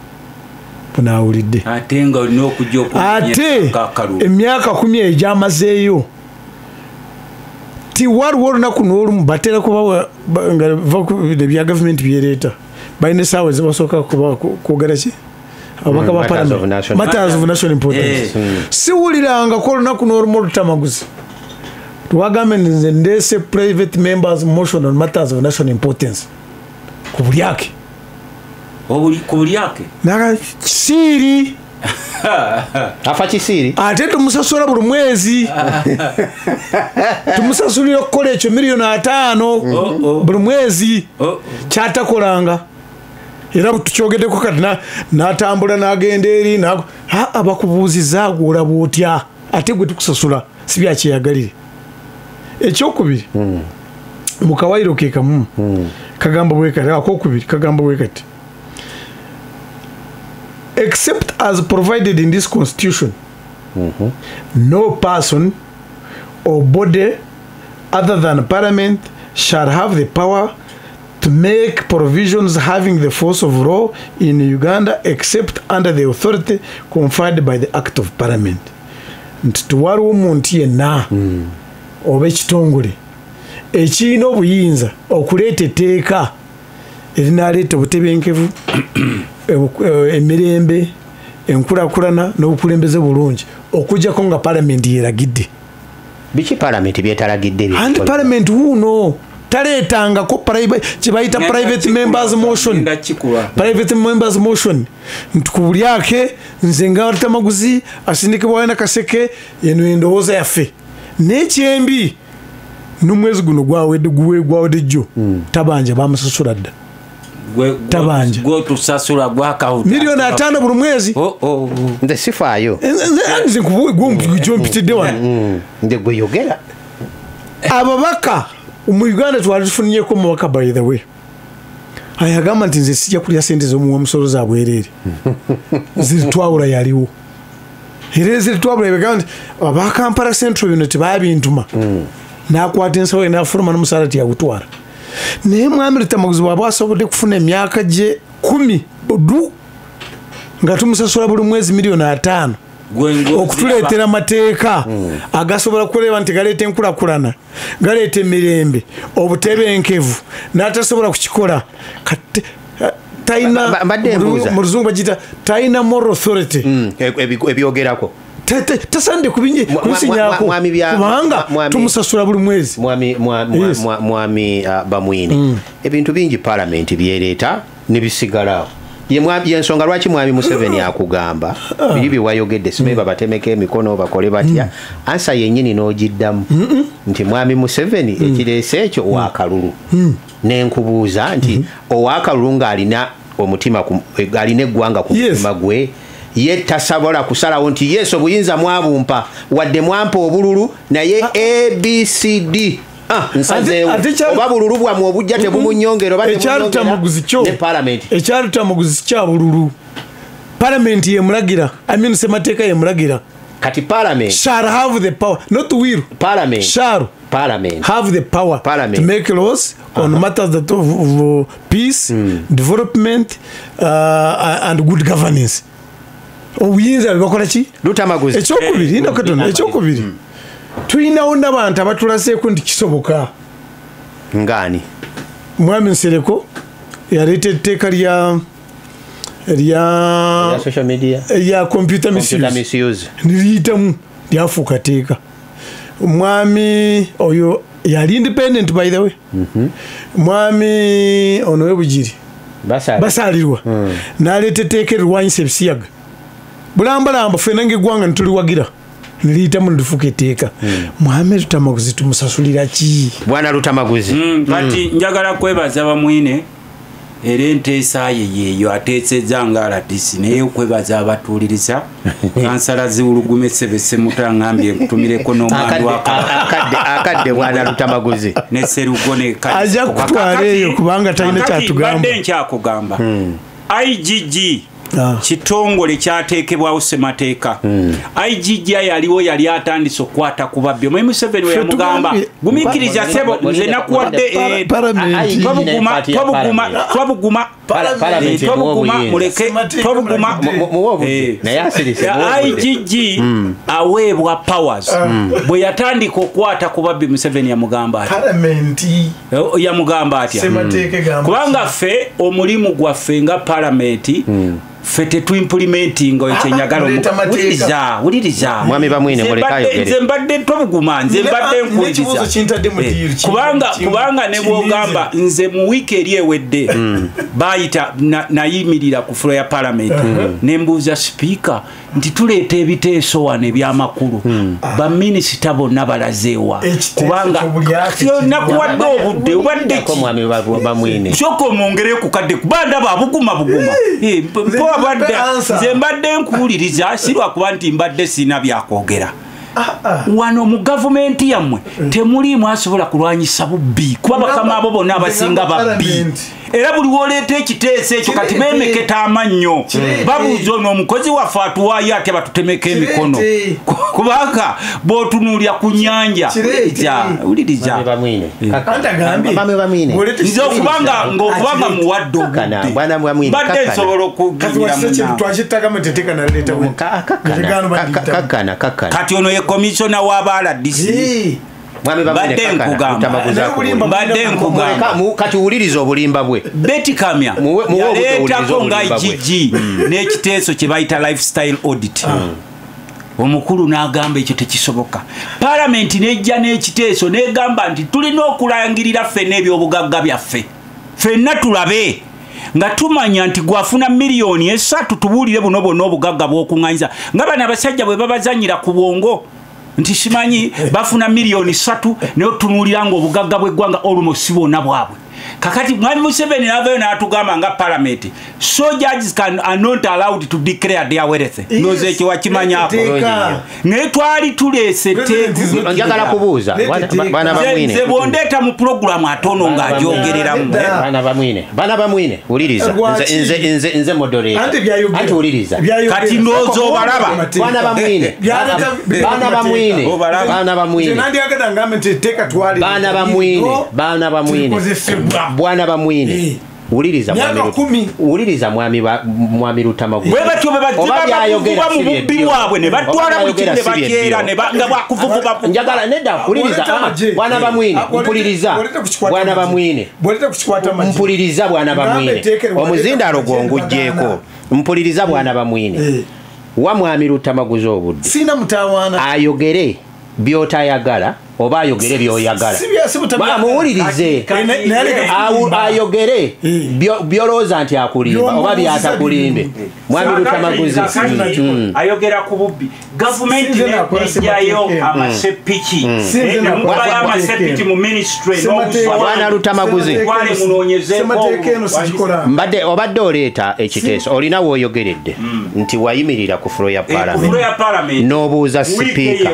bunaawulidde. Ate nga olina okujja ate emyaka 10 egyamazeeyo tiwaliwo olunaku n'olumu batera kubawa nga bya gavumenti byereeta balina essaawa ezibasooka kwogera ki ababaka ba parliament, matters of national importance. Siwulirangako olunaku n'olumu Lutamaguzi lwagambe nze ndeese private members motion on matters of national importance ku bulyake. Ku bulyake? Kisiiri. Afa kisiiri? Ate tumusasula buli mwezi. Tumusasulira okukola ekyo 5,000,000 buli mwezi. Kyatakolanga. Era tukyogeddeko kati n'atambula n'agenda eri abakubuuzizza gw'olaba otya ate gwe tukusasula si byakyeyagalire. Ekyokubiri, mu kawaayiro ke kamu kagamba bwe kati, akokubiri kagamba bwe kati, except as provided in this constitution, no person or body other than parliament shall have the power to make provisions having the force of law in Uganda except under the authority conferred by the Act of Parliament. Nti tewaliwo omuntu yenna oba ekitongole ekirina obuyinza okuleeta etteeka erinaleeta obutebenkevu, emirembe, enkulaakulana n'obukulembeze bulungi okuggyako nga palamenti yeragidde. Biki palamenti byetalagidde? And parliament wuuno taleetangako kyebayita private members motion. Private members motion nti ku bulyake nze nga Lutamaguzi asindikibwayo Nakaseke, eno endowooza yaffe. N'ekyembi n'omwezi guno gwawedde jjo Tabanja bamusasula dda. Tabanja gwotusasula gwakawuta 5 million buli mwezi. Nze sifaayo. Nze gwompitidde wano. Nze gweyogera. Ababaka mu Uganda twali tufunyeko omubaka, by the way, ayagamba nti nze sijja kulya sente z'omuwa musolo za bwereere. Ziritwawula yaliwo era ziritwawula ebagamba nti aba Kampala Central bino tebabintuma, n'akwata ensawo ye n'afuluma n'omusaala tiyagutwala. Naye mwami Lutamaguzi bw'aba asobodde kufuna emyaka gye 10 du nga tumusasula buli mwezi 5 million okutuleetera amateeka agasobola kuleba nti galeeta enkulaakulana, galeeta emirembe, obutebenkevu, n'atasobola kukikola, kati talina, Mbadde mbuuza. mu Luzungu bagiyita talina moral authority. Ebyogerako Tasande kubisinyako mwami kubanga tumusasula buli mwezi. Mwami Yes. mwami Bamwine, ebintu bingi palamenti byereeta ne bisigalawo. Yensonga lwaki mwami Museveni akugamba biri bye wayogedde, simanyi babatemeko emikono bakole batya, answer yennyini n'ogiddamu nti mwami Museveni ekireese ekyo wakalulu. Nenkubuuza nti owakalulu ng'alina omutima alina eggwanga ku mutima gwe, ye tasobola kusalawo nti yes, obuyinza mwabumpa, wadde mwampa obululu, naye abcd, nsazeewo, oba bululu bwammwe obujja tebumunyongera oba Ekyalutamaguzi kyo ne parliament. Ekyalutamaguzi kya bululu, palamenti yemulagira, I mean semateeka yemulagira. Kati parliament Shall have the power, not will. Parliament Shall parliament have the power Parliament. to make laws on matters that of peace, development, and good governance. Obuyinza bebakola ki? Lutamaguzi. Ekyokubiri, linda katono, ekyokubiri, tulinawo n'abantu abatulaseeko nti kisoboka. Ngani? Mwami Nsereko yaleeta etteeka lya ya social media, ya computer computer misuse, misuse. Niriyitamu lyafuuka tteeka. Mwami oyo yali independent, by the way. Mwami ono webugiri Basali. Basalirwa n'aleeta etteeka erirwanyisa ebisiyaga bulambalamba, ffenna ng'eggwanga nituliwagira, niriyitamu nirifuuka etteeka. Mwami Lutamaguzi tumusasulira ki? Bwana Lutamaguzi. Kati njagala kwebaza Bamwine, era enteesa ye yeeyo ateesezza nga RDC, naye okwebaza abatuuliriza, kansala Ziwulugume Sebese mutangambye nkutumireko n'omwami wa Kabaka. Akadde bwana Lutamaguzi. Ne Serugo ne Ajja kutwala eyo kubanga talina kyatugamba. Mbadde nkyakugamba, IGG kitongole kyateekebwawo ssemateeka. IGG yaliwo yali atandise okukwata ku babbi. Omanyi Museveni we Ffe yamugamba tugambye- gumiikiriza ssebo, nze nakuwadde Palamenti. twabuguma Party ya twabuguma Parliament. twabuguma Parliament twabuguma emuwa obuyinza. muleke Ssemateeka twabuguma mulagidde. Muwe obudde. Naye asirise, muwe obudde. IGG aweebwa powers. Bwe yatandika okukwata ku babbi, Museveni yamugamba atya? Palamenti. Yamugamba atya? Ssemateeka egamba Kubanga ffe omulimu gwaffe nga palamenti, ffe tetuimplementinga ekyenyagala. Muleeta mateeka. Wuliriza, wuliriza. Mwami Bamwine, Nze muleke ayogere. nze mbadde tobuguma, nze mbadde nkuwuliriza. N'ekibuuzo kintadde mu ddiiru, Kubanga ne bwogamba nze mu wiiki eri ewedde bayita nayimirira ku floor ya parliament ne mbuuza sipiika nti tuleeta ebiteeso wano ebyamakulu, baminisita bonna balazeewa? Ekiteeso Kubanga ky'obulyake nakuwadde obudde obadde Ko ki? mwami Bamwine. Sooka omwongere ku kadde kuba ndaba abuguma buguma. Nze Mpo abadde answer. nze mbadde nkuwuliriza, si lwakuba nti mbadde sirina byakwogera. Wano mu gavumenti yammwe temuliimu asobola kulwanyisa bubbi, kuba bakama abo bonna abasinga Nze ngamba babbi. parliament. Era buli woleeta ekiteeso ekyo kati beemeketa amannyo, babuuza ono omukozi waffe atuwaayo atya batutemeko emikono, kubanga bw'otunuulya ku nnyanja wuliriza nze okubanga ng'okubanga muwadde obudde mbadde nsobola okugira. Kati ono ye komisona w'aba RDC. Mbadde nkugamba kati wuliriza obulimba bwe. Beti Kamya yaleetako nga IGG n'ekiteeso kye bayita lifestyle audit. Omukulu n'agamba ekyo tekisoboka. Palamenti n'ejja n'ekiteeso n'egamba nti tulina okulangirira ffenna ebyobugagga byaffe, ffenna tulabe nga tumanya nti gwafuna 3 miliyoni tubuulire buno bwonna obugagga bw'okuŋŋanyiza, nga bano abasajja bwe babazanyira ku bwongo nti simanyi bafuna 3 miliyoni, naye otunuulira nga obugagga bw'eggwanga olumo si bwonna bwabwe. Kakati mwami Museveni n'avayo n'atugamba nga palamenti, so judges are not allowed to declare their wealth. Ndowooza ekyo wakimanyako, naye twali tuleese. Njagala kubuuza bana bamwine. Nze bwondeeta mu pulogulamu atono ng'ajogereramu. Bana bamwine, bana bamwine, wuliriza, nze moderator, anti wuliriza. Kati ndowooza obalaba. Bana bamwine, bana bamwine, bana bamwine, bana bamwine, bana bamwine, bwana bamwine, wuliriza, wuliriza, mwami Lutamaguzi. Bwe batyo bwe bakuvuba mu bubbi bwabwe ne batwala buli kimu ne bakyera nga bakuvuvuba. Njagala nedda, wuliriza, bwana bamwine, mpuliriza, bwana bamwine, mpuliriza, bwana bamwine, omuzindaalo gwonguggyeko, mpuliriza, bwana bamwine, wa mwami Lutamaguzi obudde. Sina mutawaana. Ayogere byotayagala oba ayogere byoyagala? Muwulirize, ayogere byolowooza nti akulimba oba byatakulimbe. Mwami Lutamaguzi. Ayogera ku bubbi, gavumenti nejjayo amasepiki, nemubayo amasepiki mu ministry. Bwana Lutamaguzi, mbadde obadde oleeta ekiteeso, olina wooyogeredde nti wayimirira ku floor ya parliament n'obuuza sipiika.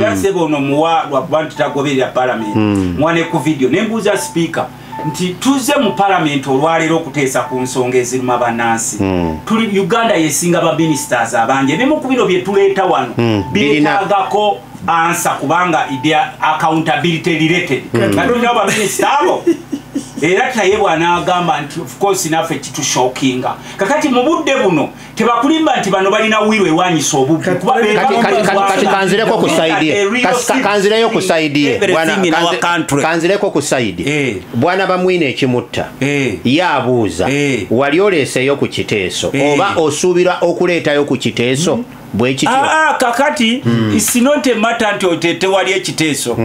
Era sebo ono muwa lwakuba nti tagoberera palamenti, mwane ku video nembuuza sipiika nti tuze mu palamenti olwaleero okuteesa ku nsonga eziruma bannansi. Tuli Uganda yesinga ba ministers abangi, ebimu ku bino bye tuleeta wano byetaagako answer kubanga their accountability related, nga tulinawo baminisita abo. Era Tayebwa n'agamba nti of course naffe kitushockinga. Kakati mu budde buno tebakulimba nti bano balina will ewanyisa obubbi. Kati kanzireko ku side, kanzireyo ku side, bwana, kanzireko ku side, bwana Bamwine. Ekimutta yabuuza, wali oleeseyo ku kiteeso oba osuubira okuleetayo ku kiteeso bwekityo? Kakati it's not a matter nti otete wali ekiteeso.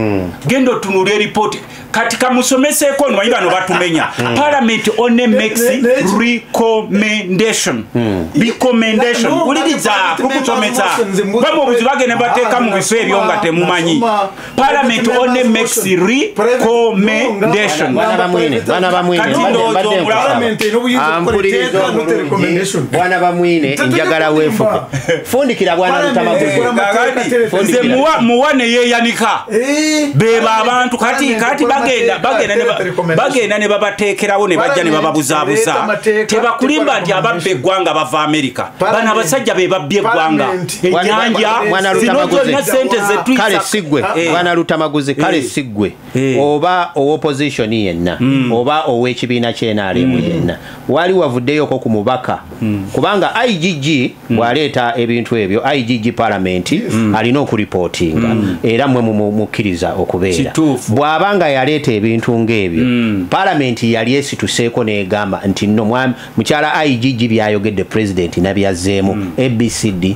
Genda otunula eripooti. Kati kamusomeseeko, nomanyi bano batumenya. Parliament only makes recommendation, recommendation. Wuliriza, kukusomesa bamu obuzi bagenda bateeka mu bifo ebyo nga temumanyi. Parliament only makes recommendation. Bwana Bamwine, bwana Bamwine, njagala weefuke, fundikira, bwana Lutamaguzi. Nze muwa neyeyanika beba abantu. Kati bagenda ne babateekerawo ne bajja ne bababuzaabuza. Tebakulimba nti ababba eggwanga bava Amerika. Bano abasajja be babbye eggwanga, ennyanja zino zonna, sente zetuyisa. Kale siggwe, bwana Lutamaguzi, kale siggwe oba ow'opposition yenna oba ow'ekibiina ky'NRM yenna wali wavuddeyoko ku mubaka, kubanga IGG bw'aleeta ebintu ebyo, IGG parliament alina okuripootinga, era mwe mukkiriza okubeera. Bw'aba nga yaleeta ebintu ng'ebyo, parliament yali esituseeko n'egamba nti nno mukyala IGG byayogedde president nabyazeemu ABCD?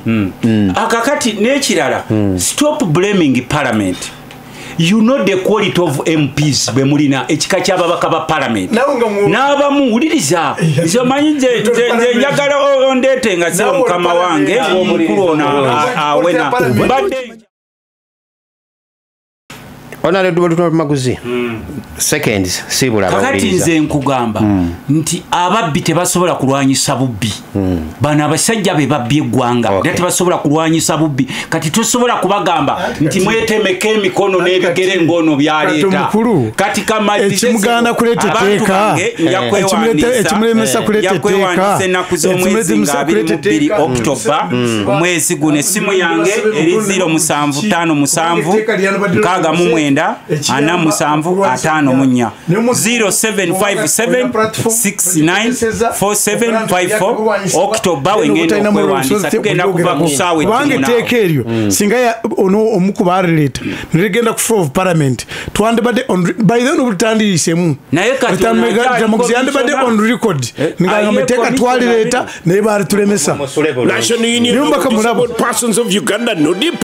Akakati n'ekirala, stop blaming parliament. You know the quality of MPs bwe mulina, ekika ky'ababaka ba parliament n'abamu. Wuliriza, nze omanyi nze njagala ondeete nga sebo mukama wange omukulu ono awena mbadde. Honorable Maguzi, seconds sibula kakati nze nkugamba nti ababbi tebasobola kulwanyisa bubbi. Bano abasajja be babbye eggwanga era tebasobola kulwanyisa bubbi. Kati tosobola kubagamba nti mwetemeko emikono n'ebigere ng'ono byaleeta. Kati kamalirize ekimuganda kuleeta etteeka, ekimulemesa kuleeta etteeka, ennaku z'omwezi nga 22 October omwezi guno. Essimu yange eri 0757 69 47 54 0757 69 4754 October wengenda okwewandiisa tugenda kuva ku ssaawa kubanga etteeka eryo singa ono omu ku baalireeta nerigenda ku floor of parliament twandibadde by then obutandiyisemu yandibadde on record ngagamba etteeka twalireeta naye baalitulemesa. National Union of Disabled Persons of Uganda, NUDIP.